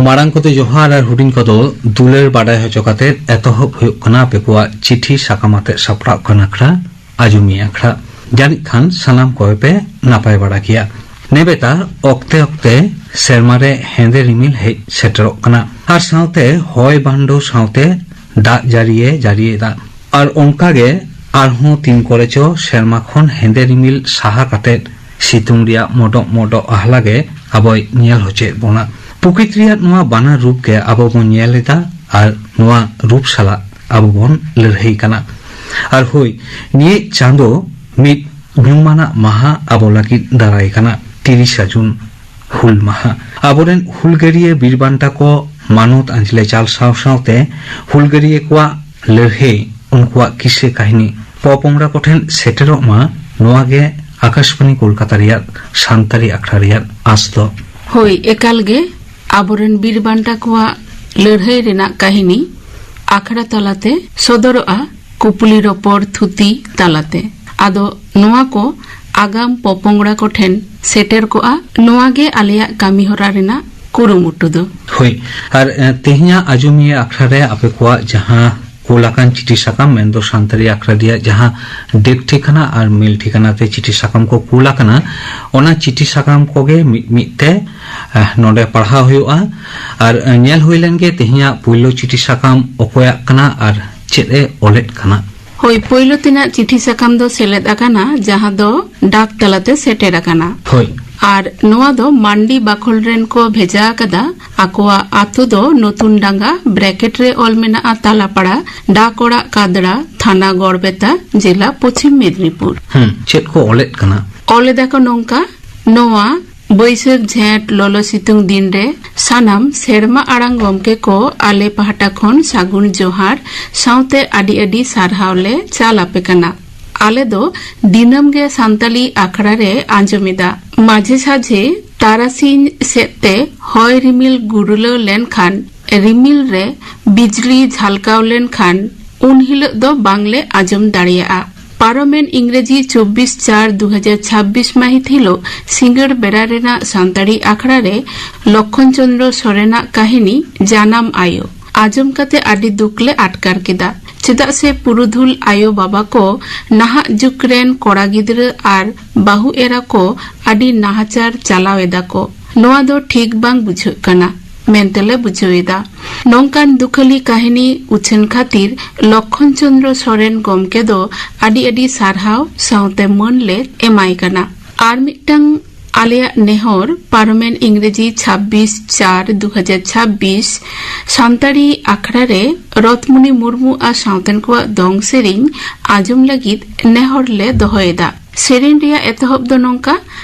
ᱢᱟᱲᱟᱝ ᱠᱚᱫᱚ ᱡᱚᱦᱟᱨ ᱟᱨ ᱦᱩᱰᱤᱧ ᱠᱚᱫᱚ ᱫᱩᱞᱟᱹᱲ ᱵᱟᱰᱟᱭ ᱦᱚᱪᱚ ᱠᱟᱛᱮ ᱮᱛᱚᱦᱚᱵ ᱦᱩᱭᱩᱜ ᱠᱟᱱᱟ ᱟᱯᱮ ᱠᱚᱣᱟᱜ ᱪᱤᱴᱷᱤ ᱥᱟᱠᱟᱢ ᱟᱛᱮ ᱥᱟᱯᱲᱟᱣ ᱠᱟᱱ ᱟᱠᱷᱲᱟ, ᱟᱸᱡᱚᱢᱤᱭᱟᱹ ᱟᱠᱷᱲᱟ᱾ ᱡᱟᱹᱱᱤᱡ ᱠᱷᱟᱱ ᱥᱟᱱᱟᱢ ᱠᱚᱜᱮ ᱯᱮ ᱱᱟᱯᱟᱭ ᱵᱟᱲᱟ ᱜᱮᱭᱟ᱾ ᱱᱮᱵᱮᱛᱟᱨ ᱚᱠᱛᱮ ᱚᱠᱛᱮ ᱥᱮᱨᱢᱟ ᱨᱮ ᱦᱮᱸᱫᱮ ᱨᱤᱢᱤᱞ ᱦᱮᱡ ᱥᱮᱴᱮᱨᱚᱜ ᱠᱟᱱᱟ ᱟᱨ ᱥᱟᱶᱛᱮ ᱦᱚᱭ ᱵᱷᱟᱱᱰᱚ ᱥᱟᱶᱛᱮ ᱫᱟᱜ ᱡᱟᱹᱲᱤᱭᱮ ᱡᱟᱹᱲᱤᱭᱮᱫᱟ᱾ ᱟᱨ ᱚᱱᱠᱟ ᱜᱮ ᱟᱨᱦᱚᱸ ᱛᱤᱱ ᱠᱚᱨᱮ ᱪᱚ ᱥᱮᱨᱢᱟ ᱠᱷᱚᱱ ᱦᱮᱸᱫᱮ ᱨᱤᱢᱤᱞ ᱥᱟᱦᱟ ᱠᱟᱛᱮ ᱥᱤᱛᱩᱝ ᱨᱮᱭᱟᱜ ᱢᱚᱰᱚᱜ ᱢᱚᱰᱚᱜ ᱟᱦᱞᱟ ᱜᱮ ᱟᱵᱚᱭ ᱧᱮᱞ ᱦᱚᱪᱚᱭᱮᱫ ᱵᱚᱱᱟ᱾ ᱯᱨᱚᱠᱨᱤᱛᱤ ᱨᱮᱭᱟᱜ ᱱᱚᱣᱟ ᱵᱟᱱᱟᱨ ᱨᱩᱯ ᱜᱮ ᱟᱵᱚ ᱵᱚᱱ ᱧᱮᱞ ᱮᱫᱟ ᱟᱨ ᱱᱚᱣᱟ ᱨᱩᱯ ᱥᱟᱞᱟᱜ ᱟᱵᱚ ᱵᱚᱱ ᱞᱟᱹᱲᱦᱟᱹᱭ ᱠᱟᱱᱟ᱾ ᱟᱨ ᱦᱳᱭ, ᱱᱤᱭᱟᱹ ᱪᱟᱸᱫᱚ ᱢᱤᱫ ᱧᱩᱢᱟᱱᱟᱜ ᱢᱟᱦᱟ ᱟᱵᱚ ᱞᱟᱹᱜᱤᱫ ᱫᱟᱨᱟᱭ ᱠᱟᱱᱟ, ᱛᱤᱨᱤᱥᱟ ᱡᱩᱱ᱾ ᱦᱩᱞ ᱢᱟᱦᱟ᱾ ᱟᱵᱚᱨᱮᱱ ᱦᱩᱞᱜᱟᱹᱨᱤᱭᱟᱹ ᱵᱤᱨ ᱵᱟᱱᱴᱟ ᱠᱚ ᱢᱟᱱᱚᱛ ᱟᱸᱡᱽᱞᱮ ᱪᱟᱞ ᱥᱟᱶ ᱥᱟᱶᱛᱮ ᱦᱩᱞᱜᱟᱹᱨᱤᱭᱟᱹ ᱠᱚᱣᱟᱜ ᱞᱟᱹᱲᱦᱟᱹᱭ, ᱩᱱᱠᱩᱣᱟᱜ ᱠᱤᱥᱟᱹ ᱠᱟᱹᱦᱱᱤ ᱯᱚᱯᱚᱝᱲᱟ ᱠᱚᱴᱷᱮᱱ ᱥᱮᱴᱮᱨᱚᱜ ᱢᱟ, ᱱᱚᱣᱟ ᱜᱮ ᱟᱠᱟᱥᱵᱟᱬᱤ ᱠᱳᱞᱠᱟᱛᱟ ᱨᱮᱭᱟᱜ ᱥᱟᱱᱛᱟᱲᱤ ᱟᱠᱷᱲᱟ ᱨᱮᱭᱟᱜ ᱟᱸᱥ ᱫᱚ᱾ ᱦᱳᱭ, ᱮᱠᱟᱞ ᱜᱮ᱾ ᱟᱵᱚᱨᱮᱱ ᱵᱤᱨ ᱵᱟᱱᱴᱟ ᱠᱚᱣᱟᱜ ᱞᱟᱹᱲᱦᱟᱹᱭ ᱨᱮᱱᱟᱜ ᱠᱟᱹᱦᱱᱤ ᱟᱠᱷᱲᱟ ᱛᱟᱞᱟᱛᱮ ᱥᱚᱫᱚᱨᱚᱜᱼᱟ, ᱠᱩᱯᱞᱤ ᱨᱚᱯᱚᱲ ᱛᱷᱩᱛᱤ ᱛᱟᱞᱟᱛᱮ᱾ ᱟᱫᱚ ᱱᱚᱣᱟ ᱠᱚ ᱟᱜᱟᱢ ᱯᱚᱯᱚᱝᱲᱟ ᱠᱚᱴᱷᱮᱱ ᱥᱮᱴᱮᱨ ᱠᱚᱜᱼᱟ, ᱱᱚᱣᱟ ᱜᱮ ᱟᱞᱮᱭᱟᱜ ᱠᱟᱹᱢᱤ ᱦᱚᱨᱟ ᱨᱮᱱᱟᱜ ᱠᱩᱨᱩᱢᱩᱴᱩ ᱫᱚ᱾ ᱦᱳᱭ, ᱟᱨ, ᱮ, ᱛᱮᱦᱮᱧᱟᱜ ᱟᱸᱡᱚᱢᱤᱭᱟᱹ ᱟᱠᱷᱲᱟ ᱨᱮ ᱟᱯᱮ ᱠᱚᱣᱟᱜ ᱡᱟᱦᱟᱸ ᱠᱩᱞ ᱟᱠᱟᱱ ᱪᱤᱴᱷᱤ ᱥᱟᱠᱟᱢ, ᱢᱮᱱᱫᱚ ᱥᱟᱱᱛᱟᱲᱤ ᱟᱠᱷᱲᱟ ᱨᱮᱭᱟᱜ ᱡᱟᱦᱟᱸ ᱰᱮᱠ ᱴᱷᱤᱠᱟᱹᱱᱟ ᱟᱨ ᱢᱮᱞ ᱴᱷᱤᱠᱟᱹᱱᱟ ᱛᱮ ᱪᱤᱴᱷᱤ ᱥᱟᱠᱟᱢ ᱠᱚ ᱠᱩᱞ ᱟᱠᱟᱱᱟ, ᱚᱱᱟ ᱪᱤᱴᱷᱤ ᱥᱟᱠᱟᱢ ᱠᱚᱜᱮ ᱢᱤᱫ ᱢᱤᱫ ᱛᱮ, ᱮ, ᱱᱚᱰᱮ ᱯᱟᱲᱦᱟᱣ ᱦᱩᱭᱩᱜᱼᱟ᱾ ᱟᱨ, ᱮ, ᱧᱮᱞ ᱦᱩᱭ ᱞᱮᱱ ᱜᱮ ᱛᱮᱦᱮᱧᱟᱜ ᱯᱩᱭᱞᱩ ᱪᱤᱴᱷᱤ ᱥᱟᱠᱟᱢ ᱚᱠᱚᱭᱟᱜ ᱠᱟᱱᱟ ᱟᱨ ᱪᱮᱫ ᱮ ᱚᱞᱮᱫ ᱠᱟᱱᱟ᱾ ᱦᱳᱭ, ᱯᱳᱭᱞᱳ ᱛᱮᱱᱟᱜ ᱪᱤᱴᱷᱤ ᱥᱟᱠᱟᱢ ᱫᱚ ᱥᱮᱞᱮᱫ ᱟᱠᱟᱱᱟ, ᱡᱟᱦᱟᱸ ᱫᱚ ᱰᱟᱠ ᱛᱟᱞᱟᱛᱮ ᱥᱮᱴᱮᱨ ᱟᱠᱟᱱᱟ᱾ ᱦᱳᱭ᱾ ᱟᱨ ᱱᱚᱣᱟ ᱫᱚ ᱢᱟᱱᱰᱤ ᱵᱟᱠᱷᱳᱞ ᱨᱮᱱ ᱠᱚ ᱵᱷᱮᱡᱟ ᱟᱠᱟᱫᱟ᱾ ᱟᱠᱚᱣᱟᱜ ᱟᱛᱳ ᱫᱚ ᱱᱚᱛᱩᱱ ᱰᱟᱸᱜᱟ, ᱵᱨᱮᱠᱮᱴ ᱨᱮ ᱚᱞ ᱢᱮᱱᱟᱜᱼᱟ ᱛᱟᱞᱟᱯᱟᱲᱟ, ᱰᱟᱠ ᱚᱲᱟᱜ ᱠᱟᱫᱲᱟ, ᱛᱷᱟᱱᱟ ᱜᱚᱲᱵᱮᱛᱟ, ᱡᱮᱞᱟ ᱯᱚᱪᱷᱤᱢ ᱢᱮᱫᱽᱱᱤᱯᱩᱨ᱾ ᱦᱩᱸ, ᱪᱮᱫ ᱠᱚ ᱚᱞᱮᱫ ᱠᱟᱱᱟ? ᱚᱞ ᱮᱫᱟ ᱠᱚ ᱱᱚᱝᱠᱟ, ᱱᱚᱣᱟ ᱵᱟᱹᱭᱥᱟᱹᱠᱷ ᱡᱷᱮᱸᱴ ᱞᱚᱞᱚ ᱥᱤᱛᱩᱝ ᱫᱤᱱ ᱨᱮ ᱥᱟᱱᱟᱢ ᱥᱮᱨᱢᱟ ᱟᱲᱟᱝ ᱜᱚᱢᱠᱮ ᱠᱚ ᱟᱞᱮ ᱯᱟᱦᱴᱟ ᱠᱷᱚᱱ ᱥᱟᱹᱜᱩᱱ ᱡᱚᱦᱟᱨ ᱥᱟᱶᱛᱮ ᱟᱹᱰᱤ ᱟᱹᱰᱤ ᱥᱟᱨᱦᱟᱣ ᱞᱮ ᱪᱟᱞ ᱟᱯᱮ ᱠᱟᱱᱟ᱾ ᱟᱞᱮ ᱫᱚ ᱫᱤᱱᱟᱹᱢ ᱜᱮ ᱥᱟᱱᱛᱟᱞᱤ ᱟᱠᱷᱲᱟ ᱨᱮ ᱟᱸᱡᱚᱢ ᱮᱫᱟ᱾ ᱢᱟᱡᱷᱮ ᱥᱟᱡᱷᱮ ᱛᱟᱨᱟᱥᱤᱧ ᱥᱮᱫ ᱛᱮ ᱦᱚᱭ ᱨᱤᱢᱤᱞ ᱜᱩᱨᱞᱟᱹᱣ ᱞᱮᱱᱠᱷᱟᱱ ᱨᱤᱢᱤᱞ ᱨᱮ ᱵᱤᱡᱽᱞᱤ ᱡᱷᱟᱞᱠᱟᱣ ᱞᱮᱱᱠᱷᱟᱱ ᱩᱱ ᱦᱤᱞᱚᱜ ᱫᱚ ᱵᱟᱝᱞᱮ ᱟᱸᱡᱚᱢ ᱫᱟᱲᱮᱭᱟᱜᱼᱟ᱾ ᱯᱟᱨᱚᱢᱮᱱ ᱤᱝᱨᱮᱡᱤ ᱪᱚᱵᱵᱤᱥ ᱪᱟᱨ ᱫᱩ ᱦᱟᱡᱟᱨ ᱪᱷᱟᱵᱵᱤᱥ ᱢᱟᱹᱦᱤᱛ ᱦᱤᱞᱚᱜ ᱥᱤᱸᱜᱟᱹᱲ ᱵᱮᱲᱟ ᱨᱮᱱᱟᱜ ᱥᱟᱱᱛᱟᱲᱤ ᱟᱠᱷᱲᱟ ᱨᱮ ᱞᱚᱠᱠᱷᱚᱱ ᱪᱚᱸᱫᱽᱨᱚ ᱥᱚᱨᱮᱱᱟᱜ ᱠᱟᱹᱦᱱᱤ ᱡᱟᱱᱟᱢ ᱟᱭᱳ ᱟᱸᱡᱚᱢ ᱠᱟᱛᱮ ᱟᱹᱰᱤ ᱫᱩᱠ ᱞᱮ ᱟᱴᱠᱟᱨ ᱠᱮᱫᱟ᱾ ᱪᱮᱫᱟᱜ ᱥᱮ ᱯᱩᱨᱩᱫᱷᱩᱞ ᱟᱭᱳ ᱵᱟᱵᱟ ᱠᱚ ᱱᱟᱦᱟᱜ ᱡᱩᱜᱽ ᱨᱮᱱ ᱠᱚᱲᱟ ᱜᱤᱫᱽᱨᱟᱹ ᱟᱨ ᱵᱟᱹᱦᱩ ᱮᱨᱟ ᱠᱚ ᱟᱹᱰᱤ ᱱᱟᱦᱟᱪᱟᱨ ᱪᱟᱞᱟᱣ ᱮᱫᱟ ᱠᱚ᱾ ᱱᱚᱣᱟ ᱫᱚ ᱴᱷᱤᱠ ᱵᱟᱝ ᱵᱩᱡᱷᱟᱹᱜ ᱠᱟᱱᱟ ᱢᱮᱱᱛᱮ ᱞᱮ ᱵᱩᱡᱷᱟᱹᱣ ᱮᱫᱟ᱾ ᱱᱚᱝᱠᱟᱱ ᱫᱩᱠᱷᱟᱹᱞᱤ ᱠᱟᱹᱦᱱᱤ ᱩᱪᱷᱟᱹᱱ ᱠᱷᱟᱹᱛᱤᱨ ᱞᱚᱠᱠᱷᱚᱱ ᱪᱚᱸᱫᱽᱨᱚ ᱥᱚᱨᱮᱱ ᱜᱚᱢᱠᱮ ᱫᱚ ᱟᱹᱰᱤ ᱟᱹᱰᱤ ᱥᱟᱨᱦᱟᱣ ᱥᱟᱶᱛᱮ ᱢᱟᱹᱱ ᱞᱮ ᱮᱢᱟᱭ ᱠᱟᱱᱟ᱾ ᱟᱨ ᱢᱤᱫᱴᱟᱝ ᱟᱞᱮᱭᱟᱜ ᱱᱮᱦᱚᱨ ᱯᱟᱨᱚᱢᱮᱱ ᱤᱝᱨᱮᱡᱤ ᱪᱷᱟᱵᱵᱤᱥ ᱪᱟᱨ ᱫᱩ ᱦᱟᱡᱟᱨ ᱪᱷᱟᱵᱵᱤᱥ ᱥᱟᱱᱛᱟᱲᱤ ᱟᱠᱷᱲᱟ ᱨᱮ ᱨᱚᱛᱢᱩᱱᱤ ᱢᱩᱨᱢᱩ ᱟᱨ ᱥᱟᱶᱛᱮᱱ ᱠᱚᱣᱟᱜ ᱫᱚᱝ ᱥᱮᱨᱮᱧ ᱟᱸᱡᱚᱢ ᱞᱟᱹᱜᱤᱫ ᱱᱮᱦᱚᱨ ᱞᱮ ᱫᱚᱦᱚᱭᱮᱫᱟ᱾ ᱥᱮᱨᱮᱧ ᱨᱮᱭᱟᱜ ᱮᱛᱚᱦᱚᱵ ᱫᱚ ᱱᱚᱝᱠᱟ: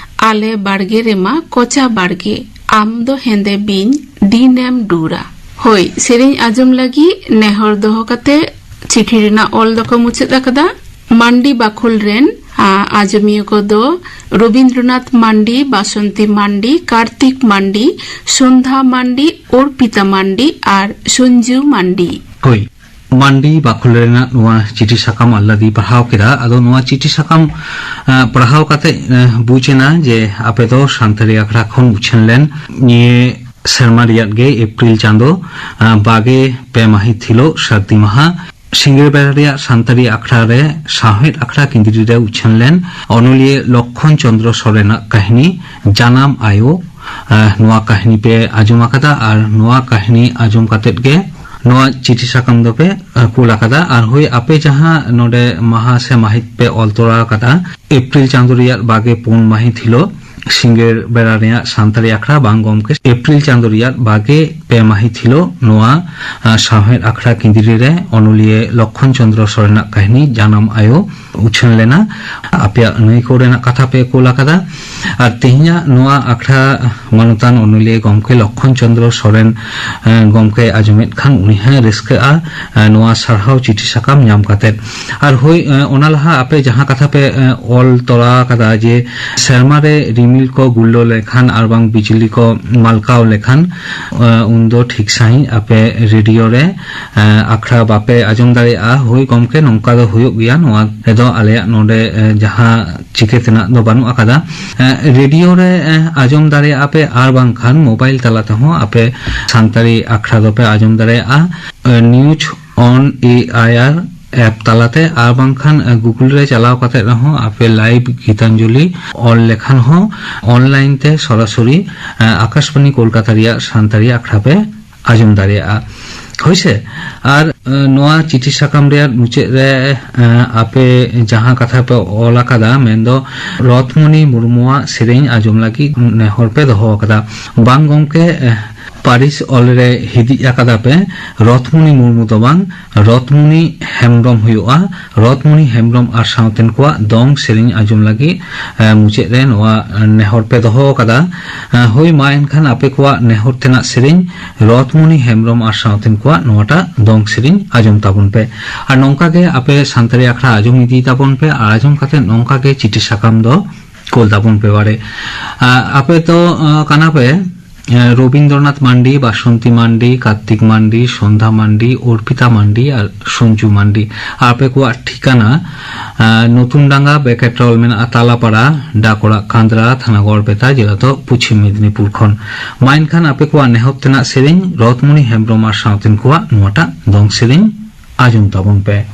ᱟᱞᱮ ᱵᱟᱲᱜᱮ ᱨᱮᱢᱟ ᱠᱚᱪᱟ ᱵᱟᱲᱜᱮ, ᱟᱢ ᱫᱚ ᱦᱮᱸᱫᱮ ᱵᱤᱧ ᱫᱤᱱᱮᱢ ᱰᱩᱨᱟ᱾ ᱦᱳᱭ, ᱥᱮᱨᱮᱧ ᱟᱸᱡᱚᱢ ᱞᱟᱹᱜᱤᱫ ᱱᱮᱦᱚᱨ ᱫᱚᱦᱚ ᱠᱟᱛᱮ ᱪᱤᱴᱷᱤ ᱨᱮᱱᱟᱜ ᱚᱞ ᱫᱚᱠᱚ ᱢᱩᱪᱟᱹᱫ ᱟᱠᱟᱫᱟ᱾ ᱢᱟᱱᱰᱤ ᱵᱟᱠᱷᱳᱞ ᱨᱮᱱ, ᱟ, ᱟᱸᱡᱚᱢᱤᱭᱟᱹ ᱠᱚᱫᱚ ᱨᱚᱵᱤᱱᱫᱨᱚᱱᱟᱛᱷ ᱢᱟᱱᱰᱤ, ᱵᱟᱥᱚᱱᱛᱤ ᱢᱟᱱᱰᱤ, ᱠᱟᱨᱛᱤᱠ ᱢᱟᱱᱰᱤ, ᱥᱚᱱᱫᱷᱟ ᱢᱟᱱᱰᱤ, ᱚᱨᱯᱤᱛᱟ ᱢᱟᱱᱰᱤ ᱟᱨ ᱥᱚᱧᱡᱩ ᱢᱟᱱᱰᱤ᱾ ᱦᱳᱭ, ᱢᱟᱱᱰᱤ ᱵᱟᱠᱷᱳᱞ ᱨᱮᱱᱟᱜ ᱱᱚᱣᱟ ᱪᱤᱴᱷᱤ ᱥᱟᱠᱟᱢ ᱟᱞᱞᱟᱫᱤᱧ ᱯᱟᱲᱦᱟᱣ ᱠᱮᱫᱟ᱾ ᱟᱫᱚ ᱱᱚᱣᱟ ᱪᱤᱴᱷᱤ ᱥᱟᱠᱟᱢ, ᱟ, ᱯᱟᱲᱦᱟᱣ ᱠᱟᱛᱮ, ᱟ, ᱵᱩᱡᱽ ᱮᱱᱟ ᱡᱮ ᱟᱯᱮ ᱫᱚ ᱥᱟᱱᱛᱟᱲᱤ ᱟᱠᱷᱲᱟ ᱠᱷᱚᱱ ᱩᱪᱷᱟᱹᱱ ᱞᱮᱱ ᱱᱤᱭᱟᱹ ᱥᱮᱨᱢᱟ ᱨᱮᱭᱟᱜ ᱜᱮ ᱮᱯᱨᱤᱞ ᱪᱟᱸᱫᱚ, ᱟ, ᱵᱟᱜᱮ ᱯᱮ ᱢᱟᱹᱦᱤᱛ ᱦᱤᱞᱳᱜ ᱥᱟᱹᱨᱫᱤ ᱢᱟᱦᱟ ᱥᱤᱸᱜᱟᱹᱲ ᱵᱮᱲᱟ ᱨᱮᱭᱟᱜ ᱥᱟᱱᱛᱟᱲᱤ ᱟᱠᱷᱲᱟ ᱨᱮ ᱥᱟᱶᱦᱮᱫ ᱟᱠᱷᱲᱟ ᱠᱮᱸᱫᱽᱨᱤ ᱨᱮ ᱩᱪᱷᱟᱹᱱ ᱞᱮᱱ ᱚᱱᱚᱞᱤᱭᱟᱹ ᱞᱚᱠᱠᱷᱚᱱ ᱪᱚᱸᱫᱽᱨᱚ ᱥᱚᱨᱮᱱᱟᱜ ᱠᱟᱹᱦᱱᱤ ᱡᱟᱱᱟᱢ ᱟᱭᱳ, ᱟ, ᱱᱚᱣᱟ ᱠᱟᱹᱦᱱᱤ ᱯᱮ ᱟᱸᱡᱚᱢ ᱟᱠᱟᱫᱟ ᱟᱨ ᱱᱚᱣᱟ ᱠᱟᱹᱦᱱᱤ ᱟᱸᱡᱚᱢ ᱠᱟᱛᱮᱫ ᱜᱮ ᱱᱚᱣᱟ ᱪᱤᱴᱷᱤ ᱥᱟᱠᱟᱢ ᱫᱚᱯᱮ, ᱟ, ᱠᱩᱞ ᱟᱠᱟᱫᱟ᱾ ᱟᱨ ᱦᱳᱭ, ᱟᱯᱮ ᱡᱟᱦᱟᱸ ᱱᱚᱰᱮ ᱢᱟᱦᱟ ᱥᱮ ᱢᱟᱹᱦᱤᱛ ᱯᱮ ᱚᱞ ᱛᱚᱨᱟ ᱟᱠᱟᱫᱟ, ᱮᱯᱨᱤᱞ ᱪᱟᱸᱫᱚ ᱨᱮᱭᱟᱜ ᱵᱟᱜᱮ ᱯᱩᱱ ᱢᱟᱹᱦᱤᱛ ᱦᱤᱞᱳᱜ, ᱥᱤᱸᱜᱟᱹᱲ ᱵᱮᱲᱟ ᱨᱮᱭᱟᱜ ᱥᱟᱱᱛᱟᱲᱤ ᱟᱠᱷᱲᱟ ᱵᱟᱝ ᱜᱚᱢᱠᱮ, ᱮᱯᱨᱤᱞ ᱪᱟᱸᱫᱳ ᱨᱮᱭᱟᱜ ᱵᱟᱜᱮ ᱯᱮ ᱢᱟᱹᱦᱤᱛ ᱦᱤᱞᱳᱜ ᱱᱚᱣᱟ, ᱟ, ᱥᱟᱶᱦᱮᱫ ᱟᱠᱷᱲᱟ ᱠᱤᱸᱫᱽᱨᱤ ᱨᱮ ᱚᱱᱚᱞᱤᱭᱟᱹ ᱞᱚᱠᱠᱷᱚᱱ ᱪᱚᱸᱫᱽᱨᱚ ᱥᱚᱨᱮᱱᱟᱜ ᱠᱟᱹᱦᱱᱤ ᱡᱟᱱᱟᱢ ᱟᱭᱳ ᱩᱪᱷᱟᱹᱱ ᱞᱮᱱᱟ᱾ ᱟᱯᱮᱭᱟᱜ ᱟᱹᱱᱟᱹᱭᱠᱟᱹᱣ ᱨᱮᱱᱟᱜ ᱠᱟᱛᱷᱟ ᱯᱮ ᱠᱳᱞ ᱟᱠᱟᱫᱟ᱾ ᱟᱨ ᱛᱮᱦᱮᱧᱟᱜ ᱱᱚᱣᱟ ᱟᱠᱷᱲᱟ ᱢᱟᱱᱚᱛᱟᱱ ᱚᱱᱚᱞᱤᱭᱟᱹ ᱜᱚᱢᱠᱮ ᱞᱚᱠᱠᱷᱚᱱ ᱪᱚᱸᱫᱽᱨᱚ ᱥᱚᱨᱮᱱ, ᱮ, ᱜᱚᱢᱠᱮᱭ ᱟᱸᱡᱚᱢᱮᱫ ᱠᱷᱟᱱ ᱩᱱᱤ ᱦᱚᱸᱭ ᱨᱟᱹᱥᱠᱟᱹᱜᱼᱟ, ᱮ, ᱱᱚᱣᱟ ᱥᱟᱨᱦᱟᱣ ᱪᱤᱴᱷᱤ ᱥᱟᱠᱟᱢ ᱧᱟᱢ ᱠᱟᱛᱮᱫ᱾ ᱟᱨ ᱦᱳᱭ, ᱮ, ᱚᱱᱟ ᱞᱟᱦᱟ ᱟᱯᱮ ᱡᱟᱦᱟᱸ ᱠᱟᱛᱷᱟ ᱯᱮ, ᱮ, ᱚᱞ ᱛᱚᱨᱟ ᱟᱠᱟᱫᱟ ᱡᱮ ᱥᱮᱨᱢᱟ ᱨᱮ ᱨᱤᱢᱤᱞ ᱠᱚ ᱜᱩᱨᱞᱟᱹᱣ ᱞᱮᱠᱷᱟᱱ ᱟᱨ ᱵᱟᱝ ᱵᱤᱡᱽᱞᱤ ᱠᱚ ᱢᱟᱞᱠᱟᱣ ᱞᱮᱠᱷᱟᱱ, ᱮ, ᱩᱱᱫᱚ ᱴᱷᱤᱠ ᱥᱟᱺᱦᱤᱡ ᱟᱯᱮ ᱨᱮᱰᱤᱭᱳ ᱨᱮ, ᱮ, ᱟᱠᱷᱲᱟ ᱵᱟᱯᱮ ᱟᱸᱡᱚᱢ ᱫᱟᱲᱮᱭᱟᱜᱼᱟ᱾ ᱦᱳᱭ ᱜᱚᱢᱠᱮ, ᱱᱚᱝᱠᱟ ᱫᱚ ᱦᱩᱭᱩᱜ ᱜᱮᱭᱟ᱾ ᱱᱚᱣᱟ ᱨᱮᱫᱚ ᱟᱞᱮᱭᱟᱜ ᱱᱚᱰᱮ, ᱮ, ᱡᱟᱦᱟᱸ ᱪᱤᱠᱟᱹ ᱛᱮᱱᱟᱜ ᱫᱚ ᱵᱟᱹᱱᱩᱜ ᱟᱠᱟᱫᱟ᱾ ᱮ, ᱨᱮᱰᱤᱭᱳ ᱨᱮ, ᱮ, ᱟᱸᱡᱚᱢ ᱫᱟᱲᱮᱭᱟᱜᱼᱟ ᱯᱮ ᱟᱨ ᱵᱟᱝᱠᱷᱟᱱ ᱢᱳᱵᱟᱭᱤᱞ ᱛᱟᱞᱟ ᱛᱮᱦᱚᱸ ᱟᱯᱮ ᱥᱟᱱᱛᱟᱲᱤ ᱟᱠᱷᱲᱟ ᱫᱚᱯᱮ ᱟᱸᱡᱚᱢ ᱫᱟᱲᱮᱭᱟᱜᱼᱟ, ᱮ, News on A I R app ᱛᱟᱞᱟᱛᱮ ᱟᱨ ᱵᱟᱝᱠᱷᱟᱱ, ᱮ, Google ᱨᱮ ᱪᱟᱞᱟᱣ ᱠᱟᱛᱮ ᱨᱮᱦᱚᱸ ᱟᱯᱮ live ᱜᱤᱛᱟᱧᱡᱚᱞᱤ ᱚᱞ ᱞᱮᱠᱷᱟᱱ ᱦᱚᱸ online ᱛᱮ ᱥᱚᱨᱟᱥᱚᱨᱤ, ᱮ, ᱟᱠᱟᱥᱵᱟᱱᱤ ᱠᱳᱞᱠᱟᱛᱟ ᱨᱮᱭᱟᱜ ᱥᱟᱱᱛᱟᱲᱤ ᱟᱠᱷᱲᱟ ᱯᱮ ᱟᱸᱡᱚᱢ ᱫᱟᱲᱮᱭᱟᱜᱼᱟ᱾ ᱦᱳᱭᱥᱮ? ᱟᱨ, ᱮ, ᱱᱚᱣᱟ ᱪᱤᱴᱷᱤ ᱥᱟᱠᱟᱢ ᱨᱮᱭᱟᱜ ᱢᱩᱪᱟᱹᱫ ᱨᱮ, ᱮ, ᱟᱯᱮ ᱡᱟᱦᱟᱸ ᱠᱟᱛᱷᱟ ᱯᱮ ᱚᱞ ᱟᱠᱟᱫᱟ, ᱢᱮᱱᱫᱚ ᱨᱚᱛᱷᱢᱩᱱᱤ ᱢᱩᱨᱢᱩᱣᱟᱜ ᱥᱮᱨᱮᱧ ᱟᱸᱡᱚᱢ ᱞᱟᱹᱜᱤᱫ ᱱᱮᱦᱚᱨ ᱯᱮ ᱫᱚᱦᱚ ᱟᱠᱟᱫᱟ᱾ ᱵᱟᱝ ᱜᱚᱢᱠᱮ, ᱮ, ᱯᱟᱹᱨᱤᱥ ᱚᱞ ᱨᱮ ᱦᱤᱫᱤᱡ ᱟᱠᱟᱫᱟ ᱯᱮ, ᱨᱚᱛᱷᱢᱩᱱᱤ ᱢᱩᱨᱢᱩ ᱫᱚ ᱵᱟᱝ, ᱨᱚᱛᱷᱢᱩᱱᱤ ᱦᱮᱢᱵᱨᱚᱢ ᱦᱩᱭᱩᱜᱼᱟ᱾ ᱨᱚᱛᱷᱢᱩᱱᱤ ᱦᱮᱢᱵᱨᱚᱢ ᱟᱨ ᱥᱟᱶᱛᱮᱱ ᱠᱚᱣᱟᱜ ᱫᱚᱝ ᱥᱮᱨᱮᱧ ᱟᱸᱡᱚᱢ ᱞᱟᱹᱜᱤᱫ, ᱮ, ᱢᱩᱪᱟᱹᱫ ᱨᱮ ᱱᱚᱣᱟ, ᱮ, ᱱᱮᱦᱚᱨ ᱯᱮ ᱫᱚᱦᱚ ᱟᱠᱟᱫᱟ᱾ ᱮ, ᱦᱳᱭ, ᱢᱟ ᱮᱱᱠᱷᱟᱱ ᱟᱯᱮ ᱠᱚᱣᱟᱜ ᱱᱮᱦᱚᱨ ᱛᱮᱱᱟᱜ ᱥᱮᱨᱮᱧ ᱨᱚᱛᱷᱢᱩᱱᱤ ᱦᱮᱢᱵᱨᱚᱢ ᱟᱨ ᱥᱟᱶᱛᱮᱱ ᱠᱚᱣᱟᱜ ᱱᱚᱣᱟᱴᱟᱜ ᱫᱚᱝ ᱥᱮᱨᱮᱧ ᱟᱸᱡᱚᱢ ᱛᱟᱵᱚᱱ ᱯᱮ᱾ ᱟᱨ ᱱᱚᱝᱠᱟ ᱜᱮ ᱟᱯᱮ ᱥᱟᱱᱛᱟᱲᱤ ᱟᱠᱷᱲᱟ ᱟᱸᱡᱚᱢ ᱤᱫᱤ ᱛᱟᱵᱚᱱ ᱯᱮ ᱟᱨ ᱟᱸᱡᱚᱢ ᱠᱟᱛᱮ ᱱᱚᱝᱠᱟ ᱜᱮ ᱪᱤᱴᱷᱤ ᱥᱟᱠᱟᱢ ᱫᱚ ᱠᱳᱞ ᱛᱟᱵᱚᱱ ᱯᱮ ᱵᱟᱲᱮ᱾ ᱟ, ᱟᱯᱮ ᱫᱚ, ᱟ, ᱠᱟᱱᱟ ᱯᱮ, ᱮ, ᱨᱚᱵᱤᱱᱫᱨᱚᱱᱟᱛᱷ ᱢᱟᱱᱰᱤ, ᱵᱟᱥᱚᱱᱛᱤ ᱢᱟᱱᱰᱤ, ᱠᱟᱨᱛᱤᱠ ᱢᱟᱱᱰᱤ, ᱥᱚᱱᱫᱷᱟ ᱢᱟᱱᱰᱤ, ᱚᱨᱯᱤᱛᱟ ᱢᱟᱱᱰᱤ ᱟᱨ ᱥᱚᱧᱡᱩ ᱢᱟᱱᱰᱤ᱾ ᱟᱯᱮ ᱠᱚᱣᱟᱜ ᱴᱷᱤᱠᱟᱱᱟ, ᱟ, ᱱᱚᱛᱩᱱ ᱰᱟᱸᱜᱟ, ᱵᱮᱠᱮᱴ ᱨᱳᱰ ᱢᱮᱱᱟᱜᱼᱟ, ᱛᱟᱞᱟᱯᱟᱲᱟ, ᱰᱟᱠ ᱚᱲᱟᱜ, ᱠᱟᱸᱫᱽᱨᱟ, ᱛᱷᱟᱱᱟ ᱜᱚᱲᱵᱮᱛᱟ, ᱡᱮᱞᱟ ᱫᱚ ᱯᱚᱪᱷᱤᱢ ᱢᱮᱫᱽᱱᱤᱯᱩᱨ ᱠᱷᱚᱱ᱾ ᱢᱟ ᱮᱱᱠᱷᱟᱱ ᱟᱯᱮ ᱠᱚᱣᱟᱜ ᱱᱮᱦᱚᱨ ᱛᱮᱱᱟᱜ ᱥᱮᱨᱮᱧ ᱨᱚᱛᱢᱩᱱᱤ ᱦᱮᱢᱵᱨᱚᱢ ᱟᱨ ᱥᱟᱶᱛᱮᱱ ᱠᱚᱣᱟᱜ ᱱᱚᱣᱟᱴᱟᱜ ᱫᱚᱝ ᱥᱮᱨᱮᱧ ᱟᱸᱡᱚᱢ ᱛᱟᱵᱚᱱ ᱯᱮ᱾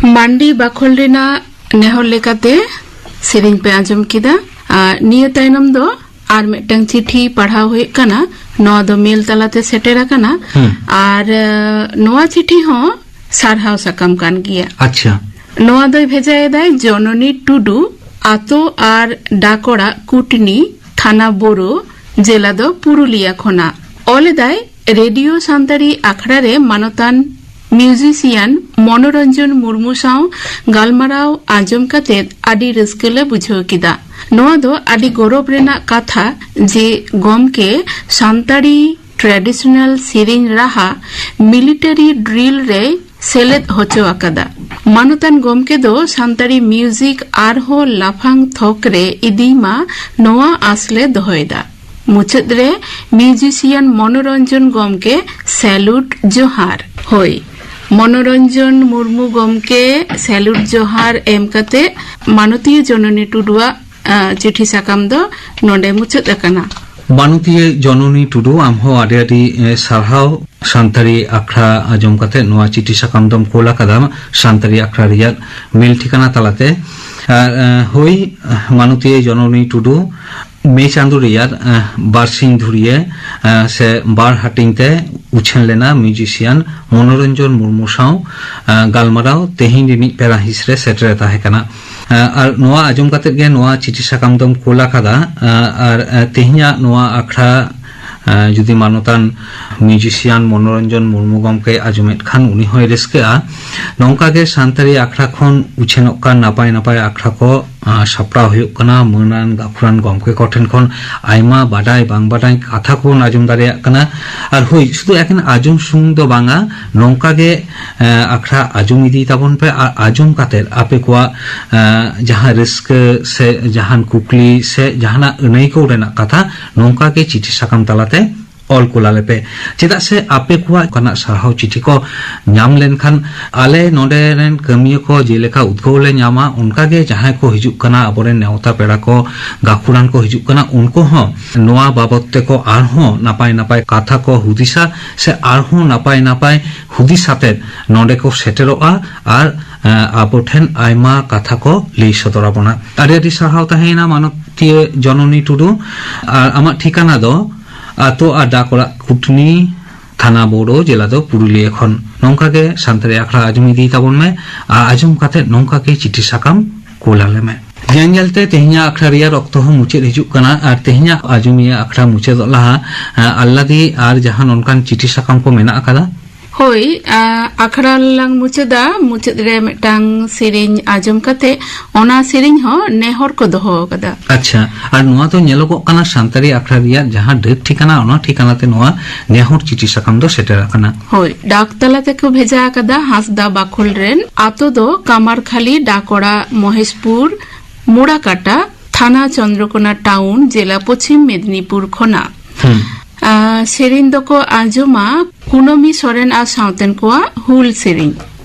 ᱢᱟᱱᱰᱤ ᱵᱟᱠᱷᱳᱞ ᱨᱮᱱᱟᱜ ᱱᱮᱦᱚᱨ ᱞᱮᱠᱟᱛᱮ ᱥᱮᱨᱮᱧ ᱯᱮ ᱟᱸᱡᱚᱢ ᱠᱮᱫᱟ᱾ ᱟᱨ ᱱᱤᱭᱟᱹ ᱛᱟᱭᱱᱚᱢ ᱫᱚ ᱟᱨ ᱢᱤᱫᱴᱟᱝ ᱪᱤᱴᱷᱤ ᱯᱟᱲᱦᱟᱣ ᱦᱩᱭᱩᱜ ᱠᱟᱱᱟ᱾ ᱱᱚᱣᱟ ᱫᱚ ᱢᱮᱞ ᱛᱟᱞᱟᱛᱮ ᱥᱮᱴᱮᱨ ᱟᱠᱟᱱᱟ᱾ ᱦᱩᱸ᱾ ᱟᱨ, ᱟᱸ, ᱱᱚᱣᱟ ᱪᱤᱴᱷᱤ ᱦᱚᱸ ᱥᱟᱨᱦᱟᱣ ᱥᱟᱠᱟᱢ ᱠᱟᱱ ᱜᱮᱭᱟ᱾ ᱟᱪᱪᱷᱟ᱾ ᱱᱚᱣᱟ ᱫᱚᱭ ᱵᱷᱮᱡᱟᱭᱮᱫᱟᱭ ᱡᱚᱱᱚᱱᱤ ᱴᱩᱰᱩ, ᱟᱛᱳ ᱟᱨ ᱰᱟᱠ ᱚᱲᱟᱜ ᱠᱩᱴᱱᱤ, ᱛᱷᱟᱱᱟ ᱵᱳᱨᱳ, ᱡᱮᱞᱟ ᱫᱚ ᱯᱩᱨᱩᱞᱤᱭᱟ ᱠᱷᱚᱱᱟᱜ᱾ ᱚᱞ ᱮᱫᱟᱭ, ᱨᱮᱰᱤᱭᱳ ᱥᱟᱱᱛᱟᱲᱤ ᱟᱠᱷᱲᱟ ᱨᱮ ᱢᱟᱱᱚᱛᱟᱱ ᱢᱤᱣᱡᱤᱥᱤᱭᱟᱱ ᱢᱚᱱᱳᱨᱚᱧᱡᱚᱱ ᱢᱩᱨᱢᱩ ᱥᱟᱶ ᱜᱟᱞᱢᱟᱨᱟᱣ ᱟᱸᱡᱚᱢ ᱠᱟᱛᱮ ᱟᱹᱰᱤ ᱨᱟᱹᱥᱠᱟᱹ ᱞᱮ ᱵᱩᱡᱷᱟᱹᱣ ᱠᱮᱫᱟ᱾ ᱱᱚᱣᱟ ᱫᱚ ᱟᱹᱰᱤ ᱜᱚᱨᱚᱵᱽ ᱨᱮᱱᱟᱜ ᱠᱟᱛᱷᱟ ᱡᱮ ᱜᱚᱢᱠᱮ ᱥᱟᱱᱛᱟᱲᱤ ᱴᱨᱮᱰᱤᱥᱚᱱᱟᱞ ᱥᱮᱨᱮᱧ ᱨᱟᱦᱟ ᱢᱤᱞᱤᱴᱟᱨᱤ ᱰᱨᱤᱞ ᱨᱮᱭ ᱥᱮᱞᱮᱫ ᱦᱚᱪᱚ ᱟᱠᱟᱫᱟ᱾ ᱢᱟᱱᱚᱛᱟᱱ ᱜᱚᱢᱠᱮ ᱫᱚ ᱥᱟᱱᱛᱟᱲᱤ ᱢᱤᱣᱡᱤᱠ ᱟᱨᱦᱚᱸ ᱞᱟᱯᱷᱟᱝ ᱛᱷᱚᱠ ᱨᱮ ᱤᱫᱤᱭ ᱢᱟ, ᱱᱚᱣᱟ ᱟᱸᱥ ᱞᱮ ᱫᱚᱦᱚᱭᱮᱫᱟ᱾ ᱢᱩᱪᱟᱹᱫ ᱨᱮ ᱢᱤᱣᱡᱤᱥᱤᱭᱟᱱ ᱢᱚᱱᱳᱨᱚᱧᱡᱚᱱ ᱜᱚᱢᱠᱮ ᱥᱮᱞᱩᱴ ᱡᱚᱦᱟᱨ᱾ ᱦᱳᱭ, ᱢᱚᱱᱳᱨᱚᱧᱡᱚᱱ ᱢᱩᱨᱢᱩ ᱜᱚᱢᱠᱮ ᱥᱮᱞᱩᱴ ᱡᱚᱦᱟᱨ ᱮᱢ ᱠᱟᱛᱮ ᱢᱟᱱᱚᱛᱤᱭᱟᱹ ᱡᱚᱱᱚᱱᱤ ᱴᱩᱰᱩᱣᱟᱜ, ᱟ, ᱪᱤᱴᱷᱤ ᱥᱟᱠᱟᱢ ᱫᱚ ᱱᱚᱰᱮ ᱢᱩᱪᱟᱹᱫ ᱟᱠᱟᱱᱟ᱾ ᱢᱟᱱᱚᱛᱤᱭᱟᱹ ᱡᱚᱱᱚᱱᱤ ᱴᱩᱰᱩ, ᱟᱢ ᱦᱚᱸ ᱟᱹᱰᱤ ᱟᱹᱰᱤ, ᱮ, ᱥᱟᱨᱦᱟᱣ ᱥᱟᱱᱛᱟᱲᱤ ᱟᱠᱷᱲᱟ ᱟᱸᱡᱚᱢ ᱠᱟᱛᱮ ᱱᱚᱣᱟ ᱪᱤᱴᱷᱤ ᱥᱟᱠᱟᱢ ᱫᱚᱢ ᱠᱳᱞ ᱟᱠᱟᱫᱟ ᱥᱟᱱᱛᱟᱲᱤ ᱟᱠᱷᱲᱟ ᱨᱮᱭᱟᱜ ᱢᱮᱞ ᱴᱷᱤᱠᱟᱱᱟ ᱛᱟᱞᱟᱛᱮ᱾ ᱟᱨ, ᱮ, ᱦᱳᱭ, ᱢᱟᱱᱚᱛᱤᱭᱟᱹ ᱡᱚᱱᱚᱱᱤ ᱴᱩᱰᱩ, ᱢᱮ ᱪᱟᱸᱫᱳ ᱨᱮᱭᱟᱜ, ᱮ, ᱵᱟᱨᱥᱤᱧ ᱫᱷᱩᱨᱤᱭᱟᱹ, ᱮ, ᱥᱮ ᱵᱟᱨ ᱦᱟᱹᱴᱤᱧ ᱛᱮ ᱩᱪᱷᱟᱹᱱ ᱞᱮᱱᱟ ᱢᱤᱣᱡᱤᱥᱤᱭᱟᱱ ᱢᱚᱱᱳᱨᱚᱧᱡᱚᱱ ᱢᱩᱨᱢᱩ ᱥᱟᱶ, ᱮ, ᱜᱟᱞᱢᱟᱨᱟᱣ ᱛᱮᱦᱮᱧ ᱨᱤᱱᱤᱡ ᱯᱮᱲᱟ ᱦᱤᱸᱥ ᱨᱮ ᱥᱮᱴᱮᱨ ᱮ ᱛᱟᱦᱮᱸ ᱠᱟᱱᱟ᱾ ᱮ, ᱟᱨ ᱱᱚᱣᱟ ᱟᱸᱡᱚᱢ ᱠᱟᱛᱮ ᱜᱮ ᱱᱚᱣᱟ ᱪᱤᱴᱷᱤ ᱥᱟᱠᱟᱢ ᱫᱚᱢ ᱠᱳᱞ ᱟᱠᱟᱫᱟ᱾ ᱮ, ᱟᱨ, ᱮ, ᱛᱮᱦᱮᱧᱟᱜ ᱱᱚᱣᱟ ᱟᱠᱷᱲᱟ, ᱮ, ᱡᱩᱫᱤ ᱢᱟᱱᱚᱛᱟᱱ ᱢᱤᱣᱡᱤᱥᱤᱭᱟᱱ ᱢᱚᱱᱳᱨᱚᱧᱡᱚᱱ ᱢᱩᱨᱢᱩ ᱜᱚᱢᱠᱮ ᱟᱸᱡᱚᱢᱮᱫ ᱠᱷᱟᱱ ᱩᱱᱤ ᱦᱚᱸᱭ ᱨᱟᱹᱥᱠᱟᱹᱜᱼᱟ᱾ ᱱᱚᱝᱠᱟ ᱜᱮ ᱥᱟᱱᱛᱟᱲᱤ ᱟᱠᱷᱲᱟ ᱠᱷᱚᱱ ᱩᱪᱷᱟᱹᱱᱚᱜ ᱠᱟᱱ ᱱᱟᱯᱟᱭ ᱱᱟᱯᱟᱭ ᱟᱠᱷᱲᱟ ᱠᱚ, ᱟ, ᱥᱟᱯᱲᱟᱣ ᱦᱩᱭᱩᱜ ᱠᱟᱱᱟ᱾ ᱢᱟᱹᱱᱟᱱ ᱜᱟᱹᱠᱷᱩᱲᱟᱱ ᱜᱚᱢᱠᱮ ᱠᱚᱴᱷᱮᱱ ᱠᱷᱚᱱ ᱟᱭᱢᱟ ᱵᱟᱰᱟᱭ ᱵᱟᱝ ᱵᱟᱰᱟᱭ ᱠᱟᱛᱷᱟ ᱠᱚᱵᱚᱱ ᱟᱸᱡᱚᱢ ᱫᱟᱲᱮᱭᱟᱜ ᱠᱟᱱᱟ᱾ ᱟᱨ ᱦᱳᱭ, ᱥᱩᱫᱷᱩ ᱮᱠᱮᱱ ᱟᱸᱡᱚᱢ ᱥᱩᱢᱩᱝ ᱫᱚ ᱵᱟᱝᱟ, ᱱᱚᱝᱠᱟ ᱜᱮ, ᱮ, ᱟᱠᱷᱲᱟ ᱟᱸᱡᱚᱢ ᱤᱫᱤ ᱛᱟᱵᱚᱱ ᱯᱮ᱾ ᱟᱨ ᱟᱸᱡᱚᱢ ᱠᱟᱛᱮ ᱟᱯᱮ ᱠᱚᱣᱟᱜ, ᱮ, ᱡᱟᱦᱟᱸ ᱨᱟᱹᱥᱠᱟᱹ ᱥᱮ ᱡᱟᱦᱟᱱ ᱠᱩᱠᱞᱤ ᱥᱮ ᱡᱟᱦᱟᱱᱟᱜ ᱟᱹᱱᱟᱹᱭᱠᱟᱹᱣ ᱨᱮᱱᱟᱜ ᱠᱟᱛᱷᱟ ᱱᱚᱝᱠᱟ ᱜᱮ ᱪᱤᱴᱷᱤ ᱥᱟᱠᱟᱢ ᱛᱟᱞᱟᱛᱮ ᱚᱞ ᱠᱩᱞ ᱟᱞᱮ ᱯᱮ᱾ ᱪᱮᱫᱟᱜ ᱥᱮ ᱟᱯᱮ ᱠᱚᱣᱟᱜ ᱚᱱᱠᱟᱱᱟᱜ ᱥᱟᱨᱦᱟᱣ ᱪᱤᱴᱷᱤ ᱠᱚ ᱧᱟᱢ ᱞᱮᱱᱠᱷᱟᱱ ᱟᱞᱮ ᱱᱚᱰᱮ ᱨᱮᱱ ᱠᱟᱹᱢᱤᱭᱟᱹ ᱠᱚ ᱡᱮᱞᱮᱠᱟ ᱩᱫᱽᱜᱟᱹᱣ ᱞᱮ ᱧᱟᱢᱟ, ᱚᱱᱠᱟ ᱜᱮ ᱡᱟᱦᱟᱸᱭ ᱠᱚ ᱦᱤᱡᱩᱜ ᱠᱟᱱᱟ, ᱟᱵᱚᱨᱮᱱ ᱱᱮᱣᱛᱟ ᱯᱮᱲᱟ ᱠᱚ, ᱜᱟᱹᱠᱷᱩᱲᱟᱱ ᱠᱚ ᱦᱤᱡᱩᱜ ᱠᱟᱱᱟ, ᱩᱱᱠᱩ ᱦᱚᱸ ᱱᱚᱣᱟ ᱵᱟᱵᱚᱛ ᱛᱮᱠᱚ ᱟᱨᱦᱚᱸ ᱱᱟᱯᱟᱭ ᱱᱟᱯᱟᱭ ᱠᱟᱛᱷᱟ ᱠᱚ ᱦᱩᱫᱤᱥᱟ ᱥᱮ ᱟᱨᱦᱚᱸ ᱱᱟᱯᱟᱭ ᱱᱟᱯᱟᱭ ᱦᱩᱫᱤᱥ ᱟᱛᱮᱫ ᱱᱚᱰᱮ ᱠᱚ ᱥᱮᱴᱮᱨᱚᱜᱼᱟ ᱟᱨ, ᱮ, ᱟᱵᱚ ᱴᱷᱮᱱ ᱟᱭᱢᱟ ᱠᱟᱛᱷᱟ ᱠᱚ ᱞᱟᱹᱭ ᱥᱚᱫᱚᱨ ᱟᱵᱚᱱᱟ᱾ ᱟᱹᱰᱤ ᱟᱹᱰᱤ ᱥᱟᱨᱦᱟᱣ ᱛᱟᱦᱮᱸᱭᱮᱱᱟ ᱢᱟᱱᱚᱛᱤᱭᱟᱹ ᱡᱚᱱᱚᱱᱤ ᱴᱩᱰᱩ᱾ ᱟᱨ ᱟᱢᱟᱜ ᱴᱷᱤᱠᱟᱹᱱᱟ ᱫᱚ ᱟᱛᱳ ᱟᱨ ᱰᱟᱠ ᱚᱲᱟᱜ ᱠᱩᱴᱱᱤ, ᱛᱷᱟᱱᱟ ᱵᱳᱰᱳ, ᱡᱮᱞᱟ ᱫᱚ ᱯᱩᱨᱩᱞᱤᱭᱟᱹ ᱠᱷᱚᱱ᱾ ᱱᱚᱝᱠᱟ ᱜᱮ ᱥᱟᱱᱛᱟᱲᱤ ᱟᱠᱷᱲᱟ ᱟᱸᱡᱚᱢ ᱤᱫᱤ ᱛᱟᱵᱚᱱ ᱢᱮ ᱟᱨ ᱟᱸᱡᱚᱢ ᱠᱟᱛᱮ ᱱᱚᱝᱠᱟ ᱜᱮ ᱪᱤᱴᱷᱤ ᱥᱟᱠᱟᱢ ᱠᱩᱞ ᱟᱞᱮ ᱢᱮ᱾ ᱧᱮᱞ ᱧᱮᱞ ᱛᱮ ᱛᱮᱦᱮᱧᱟᱜ ᱟᱠᱷᱲᱟ ᱨᱮᱭᱟᱜ ᱚᱠᱛᱚ ᱦᱚᱸ ᱢᱩᱪᱟᱹᱫ ᱦᱤᱡᱩᱜ ᱠᱟᱱᱟ ᱟᱨ ᱛᱮᱦᱮᱧᱟᱜ ᱟᱸᱡᱚᱢᱤᱭᱟᱹ ᱟᱠᱷᱲᱟ ᱢᱩᱪᱟᱹᱫᱚᱜ ᱞᱟᱦᱟ, ᱮ, ᱟᱞᱞᱟᱫᱤ ᱟᱨ ᱡᱟᱦᱟᱱ ᱚᱱᱠᱟᱱ ᱪᱤᱴᱷᱤ ᱥᱟᱠᱟᱢ ᱠᱚ ᱢᱮᱱᱟᱜ ᱟᱠᱟᱫᱟ? ᱦᱳᱭ, ᱟ, ᱟᱠᱷᱲᱟ ᱞᱟᱝ ᱢᱩᱪᱟᱹᱫᱟ᱾ ᱢᱩᱪᱟᱹᱫ ᱨᱮ ᱢᱤᱫᱴᱟᱝ ᱥᱮᱨᱮᱧ ᱟᱸᱡᱚᱢ ᱠᱟᱛᱮ ᱚᱱᱟ ᱥᱮᱨᱮᱧ ᱦᱚᱸ ᱱᱮᱦᱚᱨ ᱠᱚ ᱫᱚᱦᱚ ᱟᱠᱟᱫᱟ᱾ ᱟᱪᱪᱷᱟ, ᱟᱨ ᱱᱚᱣᱟ ᱫᱚ ᱧᱮᱞᱚᱜᱚᱜ ᱠᱟᱱᱟ ᱥᱟᱱᱛᱟᱲᱤ ᱟᱠᱷᱲᱟ ᱨᱮᱭᱟᱜ ᱡᱟᱦᱟᱸ ᱰᱟᱹᱠ ᱴᱷᱤᱠᱟᱱᱟ, ᱚᱱᱟ ᱴᱷᱤᱠᱟᱱᱟ ᱛᱮ ᱱᱚᱣᱟ ᱱᱮᱦᱚᱨ ᱪᱤᱴᱷᱤ ᱥᱟᱠᱟᱢ ᱫᱚ ᱥᱮᱴᱮᱨ ᱟᱠᱟᱱᱟ᱾ ᱦᱳᱭ, ᱰᱟᱠ ᱛᱟᱞᱟ ᱛᱮᱠᱚ ᱵᱷᱮᱡᱟ ᱟᱠᱟᱫᱟ ᱦᱟᱸᱥᱫᱟ ᱵᱟᱠᱷᱳᱞ ᱨᱮᱱ᱾ ᱟᱛᱳ ᱫᱚ ᱠᱟᱢᱟᱨᱠᱷᱟᱞᱤ, ᱰᱟᱠᱚᱲᱟ ᱢᱚᱦᱮᱥᱯᱩᱨ, ᱢᱩᱲᱟᱠᱟᱴᱟ, ᱛᱷᱟᱱᱟ ᱪᱚᱱᱫᱨᱚᱠᱳᱱᱟ ᱴᱟᱣᱩᱱ, ᱡᱮᱞᱟ ᱯᱚᱪᱷᱤᱢ ᱢᱮᱫᱽᱱᱤᱯᱩᱨ ᱠᱷᱚᱱᱟᱜ᱾ ᱦᱩᱸ᱾ ᱟ, ᱥᱮᱨᱮᱧ ᱫᱚᱠᱚ ᱟᱸᱡᱚᱢᱟ ᱠᱩᱱᱟᱹᱢᱤ ᱥᱚᱨᱮᱱ ᱟᱨ ᱥᱟᱶᱛᱮᱱ ᱠᱚᱣᱟᱜ ᱦᱩᱞ ᱥᱮᱨᱮᱧ᱾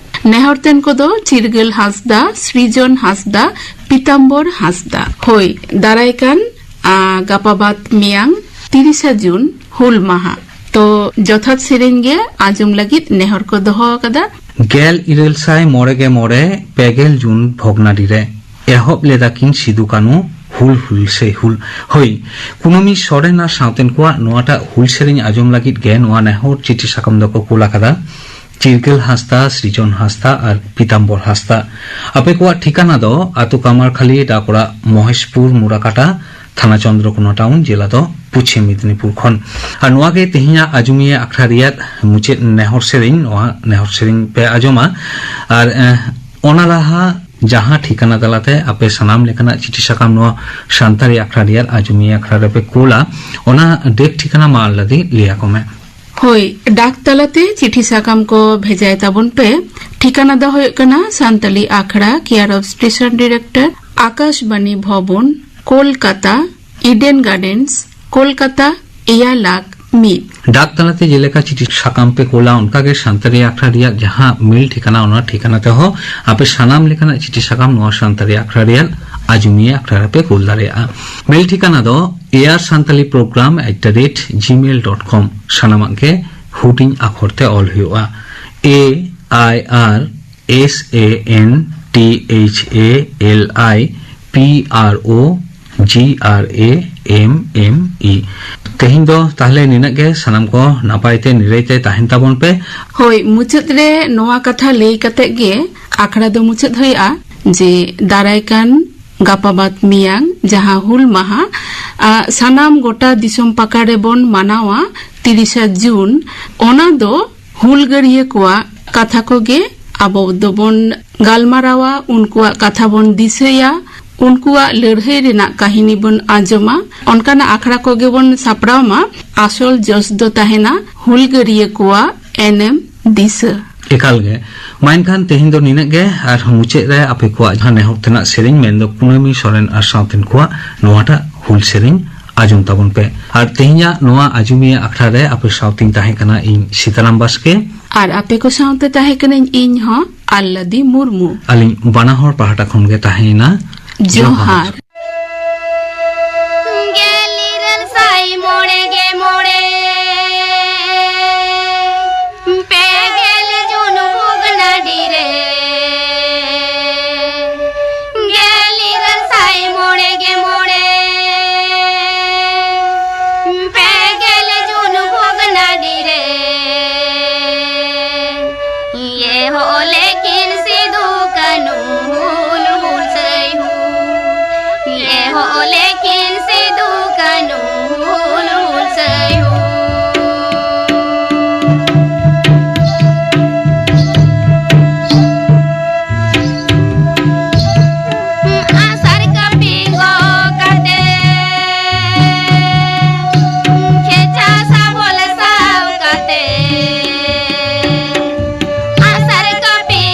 ᱱᱮᱦᱚᱨ ᱛᱮᱱ ᱠᱚᱫᱚ ᱪᱤᱨᱜᱟᱹᱞ ᱦᱟᱸᱥᱫᱟ, ᱥᱨᱤᱡᱚᱱ ᱦᱟᱸᱥᱫᱟ, ᱯᱤᱛᱟᱢᱵᱚᱨ ᱦᱟᱸᱥᱫᱟ᱾ ᱦᱳᱭ, ᱫᱟᱨᱟᱭ ᱠᱟᱱ, ᱟ, ᱜᱟᱯᱟ ᱵᱟᱫ ᱢᱮᱭᱟᱝ ᱛᱤᱨᱤᱥᱟ ᱡᱩᱱ ᱦᱩᱞ ᱢᱟᱦᱟ᱾ ᱛᱚ ᱡᱚᱛᱷᱟᱛ ᱥᱮᱨᱮᱧ ᱜᱮ ᱟᱸᱡᱚᱢ ᱞᱟᱹᱜᱤᱫ ᱱᱮᱦᱚᱨ ᱠᱚ ᱫᱚᱦᱚ ᱟᱠᱟᱫᱟ᱾ ᱜᱮᱞ ᱤᱨᱟᱹᱞ ᱥᱟᱭ ᱢᱚᱬᱮ ᱜᱮ ᱢᱚᱬᱮ ᱯᱮᱜᱮᱞ ᱡᱩᱱ ᱵᱷᱚᱜᱽᱱᱟᱰᱤ ᱨᱮ ᱮᱦᱚᱵ ᱞᱮᱫᱟ ᱠᱤᱱ ᱥᱤᱫᱩ ᱠᱟᱹᱱᱩ ᱦᱩᱞ, ᱦᱩᱞ ᱥᱮ ᱦᱩᱞ᱾ ᱦᱳᱭ, ᱠᱩᱱᱟᱹᱢᱤ ᱥᱚᱨᱮᱱ ᱟᱨ ᱥᱟᱶᱛᱮᱱ ᱠᱚᱣᱟᱜ ᱱᱚᱣᱟᱴᱟᱜ ᱦᱩᱞ ᱥᱮᱨᱮᱧ ᱟᱸᱡᱚᱢ ᱞᱟᱹᱜᱤᱫ ᱜᱮ ᱱᱚᱣᱟ ᱱᱮᱦᱚᱨ ᱪᱤᱴᱷᱤ ᱥᱟᱠᱟᱢ ᱫᱚᱠᱚ ᱠᱩᱞ ᱟᱠᱟᱫᱟ᱾ ᱪᱤᱨᱜᱟᱹᱞ ᱦᱟᱸᱥᱫᱟ, ᱥᱨᱤᱡᱚᱱ ᱦᱟᱸᱥᱫᱟ ᱟᱨ ᱯᱤᱛᱟᱢᱵᱚᱨ ᱦᱟᱸᱥᱫᱟ᱾ ᱟᱯᱮ ᱠᱚᱣᱟᱜ ᱴᱷᱤᱠᱟᱱᱟ ᱫᱚ ᱟᱛᱳ ᱠᱟᱢᱟᱨᱠᱷᱟᱞᱤ, ᱰᱟᱠᱚᱲᱟ ᱢᱚᱦᱮᱥᱯᱩᱨ, ᱢᱩᱲᱟᱠᱟᱴᱟ, ᱛᱷᱟᱱᱟ ᱪᱚᱱᱫᱨᱚᱠᱳᱱᱟ ᱴᱟᱣᱩᱱ, ᱡᱮᱞᱟ ᱫᱚ ᱯᱚᱪᱷᱤᱢ ᱢᱮᱫᱽᱱᱤᱯᱩᱨ ᱠᱷᱚᱱ᱾ ᱟᱨ ᱱᱚᱣᱟ ᱜᱮ ᱛᱮᱦᱮᱧᱟᱜ ᱟᱸᱡᱚᱢᱤᱭᱟᱹ ᱟᱠᱷᱲᱟ ᱨᱮᱭᱟᱜ ᱢᱩᱪᱟᱹᱫ ᱱᱮᱦᱚᱨ ᱥᱮᱨᱮᱧ᱾ ᱱᱚᱣᱟ ᱱᱮᱦᱚᱨ ᱥᱮᱨᱮᱧ ᱯᱮ ᱟᱸᱡᱚᱢᱟ᱾ ᱟᱨ, ᱮ, ᱚᱱᱟ ᱞᱟᱦᱟ ᱡᱟᱦᱟᱸ ᱴᱷᱤᱠᱟᱱᱟ ᱛᱟᱞᱟᱛᱮ ᱟᱯᱮ ᱥᱟᱱᱟᱢ ᱞᱮᱠᱟᱱᱟᱜ ᱪᱤᱴᱷᱤ ᱥᱟᱠᱟᱢ ᱱᱚᱣᱟ ᱥᱟᱱᱛᱟᱲᱤ ᱟᱠᱷᱲᱟ ᱨᱮᱭᱟᱜ ᱟᱸᱡᱚᱢᱤᱭᱟᱹ ᱟᱠᱷᱲᱟ ᱨᱮᱯᱮ ᱠᱩᱞᱟ, ᱚᱱᱟ ᱰᱮᱠ ᱴᱷᱤᱠᱟᱱᱟ ᱢᱟ ᱟᱞᱞᱟᱫᱤ ᱞᱟᱹᱭ ᱟᱠᱚ ᱢᱮ᱾ ᱦᱳᱭ, ᱰᱟᱠ ᱛᱟᱞᱟᱛᱮ ᱪᱤᱴᱷᱤ ᱥᱟᱠᱟᱢ ᱠᱚ ᱵᱷᱮᱡᱟᱭ ᱛᱟᱵᱚᱱ ᱯᱮ᱾ ᱴᱷᱤᱠᱟᱱᱟ ᱫᱚ ᱦᱩᱭᱩᱜ ᱠᱟᱱᱟ ᱥᱟᱱᱛᱟᱞᱤ ᱟᱠᱷᱲᱟ, care of station director, Akashvani Bhavan, Kolkata, Eden gardens, Kolkata, ᱮᱭᱟᱭ ᱞᱟᱠᱷ ᱢᱤᱫ᱾ ᱰᱟᱠ ᱛᱟᱞᱟᱛᱮ ᱡᱮᱞᱮᱠᱟ ᱪᱤᱴᱷᱤ ᱥᱟᱠᱟᱢ ᱯᱮ ᱠᱳᱞᱟ, ᱚᱱᱠᱟᱜᱮ ᱥᱟᱱᱛᱟᱲᱤ ᱟᱠᱷᱲᱟ ᱨᱮᱭᱟᱜ ᱡᱟᱦᱟᱸ ᱢᱮᱞ ᱴᱷᱤᱠᱟᱱᱟ, ᱚᱱᱟ ᱴᱷᱤᱠᱟᱱᱟ ᱛᱮᱦᱚᱸ ᱟᱯᱮ ᱥᱟᱱᱟᱢ ᱞᱮᱠᱟᱱᱟᱜ ᱪᱤᱴᱷᱤ ᱥᱟᱠᱟᱢ ᱱᱚᱣᱟ ᱥᱟᱱᱛᱟᱲᱤ ᱟᱠᱷᱲᱟ ᱨᱮᱭᱟᱜ ᱟᱡᱩᱢᱤᱭᱟᱹ ᱟᱠᱷᱲᱟ ᱨᱮᱯᱮ ᱠᱳᱞ ᱫᱟᱲᱮᱭᱟᱜᱼᱟ᱾ ᱢᱮᱞ ᱴᱷᱤᱠᱟᱱᱟ ᱫᱚ air Santali programme at the rate Gmail dot com, ᱥᱟᱱᱟᱢᱟᱜ ᱜᱮ ᱦᱩᱰᱤᱧ ᱟᱠᱷᱚᱨ ᱛᱮ ᱚᱞ ᱦᱩᱭᱩᱜᱼᱟ᱾ ᱮ ᱟᱭ ᱟᱨ S A N T H A L I P R O G R A M M E᱾ ᱛᱮᱦᱮᱧ ᱫᱚ ᱛᱟᱦᱞᱮ ᱱᱤᱱᱟᱹᱜ ᱜᱮ᱾ ᱥᱟᱱᱟᱢ ᱠᱚ ᱱᱟᱯᱟᱭ ᱛᱮ ᱱᱤᱨᱟᱹᱭ ᱛᱮ ᱛᱟᱦᱮᱱ ᱛᱟᱵᱚᱱ ᱯᱮ᱾ ᱦᱳᱭ, ᱢᱩᱪᱟᱹᱫ ᱨᱮ ᱱᱚᱣᱟ ᱠᱟᱛᱷᱟ ᱞᱟᱹᱭ ᱠᱟᱛᱮ ᱜᱮ ᱟᱠᱷᱲᱟ ᱫᱚ ᱢᱩᱪᱟᱹᱫ ᱦᱩᱭᱩᱜᱼᱟ ᱡᱮ ᱫᱟᱨᱟᱭ ᱠᱟᱱ ᱜᱟᱯᱟ ᱵᱟᱫ ᱢᱮᱭᱟᱝ ᱡᱟᱦᱟᱸ ᱦᱩᱞ ᱢᱟᱦᱟ, ᱟ, ᱥᱟᱱᱟᱢ ᱜᱚᱴᱟ ᱫᱤᱥᱚᱢ ᱯᱟᱠᱟᱲ ᱨᱮᱵᱚᱱ ᱢᱟᱱᱟᱣᱟ ᱛᱤᱨᱤᱥᱟ ᱡᱩᱱ, ᱚᱱᱟ ᱫᱚ ᱦᱩᱞᱜᱟᱹᱨᱤᱭᱟᱹ ᱠᱚᱣᱟᱜ ᱠᱟᱛᱷᱟ ᱠᱚᱜᱮ ᱟᱵᱚ ᱫᱚᱵᱚᱱ ᱜᱟᱞᱢᱟᱨᱟᱣᱟ, ᱩᱱᱠᱩᱣᱟᱜ ᱠᱟᱛᱷᱟ ᱵᱚᱱ ᱫᱤᱥᱟᱹᱭᱟ, ᱩᱱᱠᱩᱣᱟᱜ ᱞᱟᱹᱲᱦᱟᱹᱭ ᱨᱮᱱᱟᱜ ᱠᱟᱹᱦᱱᱤ ᱵᱚᱱ ᱟᱸᱡᱚᱢᱟ᱾ ᱚᱱᱠᱟᱱᱟᱜ ᱟᱠᱷᱲᱟ ᱠᱚᱜᱮ ᱵᱚᱱ ᱥᱟᱯᱲᱟᱣ ᱢᱟ, ᱟᱥᱚᱞ ᱡᱚᱥ ᱫᱚ ᱛᱟᱦᱮᱱᱟ ᱦᱩᱞᱜᱟᱹᱨᱤᱭᱟᱹ ᱠᱚᱣᱟᱜ ᱮᱱᱮᱢ ᱫᱤᱥᱟᱹ᱾ ᱮᱠᱟᱞ ᱜᱮ᱾ ᱢᱟ ᱮᱱᱠᱷᱟᱱ ᱛᱮᱦᱮᱧ ᱫᱚ ᱱᱤᱱᱟᱹᱜ ᱜᱮ, ᱟᱨ ᱢᱩᱪᱟᱹᱫ ᱨᱮ ᱟᱯᱮ ᱠᱚᱣᱟᱜ ᱡᱟᱦᱟᱸ ᱱᱮᱦᱚᱨ ᱛᱮᱱᱟᱜ ᱥᱮᱨᱮᱧ, ᱢᱮᱱᱫᱚ ᱠᱩᱱᱟᱹᱢᱤ ᱥᱚᱨᱮᱱ ᱟᱨ ᱥᱟᱶᱛᱮᱱ ᱠᱚᱣᱟᱜ ᱱᱚᱣᱟᱴᱟᱜ ᱦᱩᱞ ᱥᱮᱨᱮᱧ ᱟᱸᱡᱚᱢ ᱛᱟᱵᱚᱱ ᱯᱮ᱾ ᱟᱨ ᱛᱮᱦᱮᱧᱟᱜ ᱱᱚᱣᱟ ᱟᱸᱡᱚᱢᱤᱭᱟᱹ ᱟᱠᱷᱲᱟ ᱨᱮ ᱟᱯᱮ ᱥᱟᱶᱛᱮᱧ ᱛᱟᱦᱮᱸ ᱠᱟᱱᱟ ᱤᱧ ᱥᱤᱛᱟᱨᱟᱢ ᱵᱟᱥᱠᱮ᱾ ᱟᱨ ᱟᱯᱮ ᱠᱚ ᱥᱟᱶᱛᱮ ᱛᱟᱦᱮᱸ ᱠᱟᱹᱱᱟᱹᱧ ᱤᱧ ᱦᱚᱸ, ᱟᱞᱞᱟᱫᱤ ᱢᱩᱨᱢᱩ᱾ ᱟᱹᱞᱤᱧ ᱵᱟᱱᱟ ᱦᱚᱲ ᱯᱟᱦᱴᱟ ᱠᱷᱚᱱ ᱜᱮ ᱛᱟᱦᱮᱸᱭᱮᱱᱟ ᱡᱚᱦᱟᱨ᱾ ᱡᱚᱦᱟᱨ᱾ ᱜᱮᱞ ᱤᱨᱟᱹᱞ ᱥᱟᱭ ᱢᱚᱬᱮ ᱜᱮ ᱢᱚᱬᱮ, ᱯᱮ ᱜᱮᱞ ᱡᱩᱱ ᱵᱷᱚᱜᱽᱱᱟᱰᱤ ᱨᱮ᱾ ᱜᱮᱞ ᱤᱨᱟᱹᱞ ᱥᱟᱭ ᱢᱚᱬᱮ ᱜᱮ ᱢᱚᱬᱮ, ᱯᱮ ᱜᱮᱞ ᱡᱩᱱ ᱵᱷᱚᱜᱽᱱᱟᱰᱤ ᱨᱮ᱾ ᱤᱭᱮ ᱦᱚ ᱞᱮᱠᱤᱱ ᱥᱤᱫᱩ ᱠᱟᱹᱱᱩ ᱦᱩᱞ ᱦᱩᱞᱥᱟᱹᱭ ᱦᱩᱞ᱾ ᱤᱭᱮ ᱦᱚ ᱞᱮᱠᱤᱱ ᱥᱤᱫᱩ ᱠᱟᱹᱱᱩ ᱦᱩᱞ ᱦᱩᱞᱥᱟᱹᱭ ᱦᱩᱞ᱾ ᱟᱥᱟᱨ ᱠᱟᱹᱯᱤ ᱜᱚᱜ ᱠᱟᱛᱮ, ᱠᱷᱮᱪᱟ ᱥᱟᱵᱚᱞ ᱥᱟᱵ ᱠᱟᱛᱮ, ᱟᱥᱟᱨ ᱠᱟᱹᱯᱤ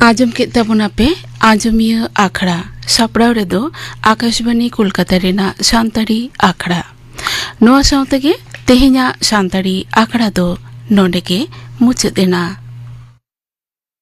ᱟᱸᱡᱚᱢ ᱠᱮᱫ ᱛᱟᱵᱚᱱᱟ ᱯᱮ ᱟᱸᱡᱚᱢᱤᱭᱟᱹ ᱟᱠᱷᱲᱟ᱾ ᱥᱟᱯᱲᱟᱣ ᱨᱮᱫᱚ ᱟᱠᱟᱥᱵᱟᱱᱤ ᱠᱳᱞᱠᱟᱛᱟ ᱨᱮᱱᱟᱜ ᱥᱟᱱᱛᱟᱲᱤ ᱟᱠᱷᱲᱟ᱾ ᱱᱚᱣᱟ ᱥᱟᱶ ᱛᱮᱜᱮ ᱛᱮᱦᱮᱧᱟᱜ ᱥᱟᱱᱛᱟᱲᱤ ᱟᱠᱷᱲᱟ ᱫᱚ ᱱᱚᱰᱮ ᱜᱮ ᱢᱩᱪᱟᱹᱫ ᱮᱱᱟ᱾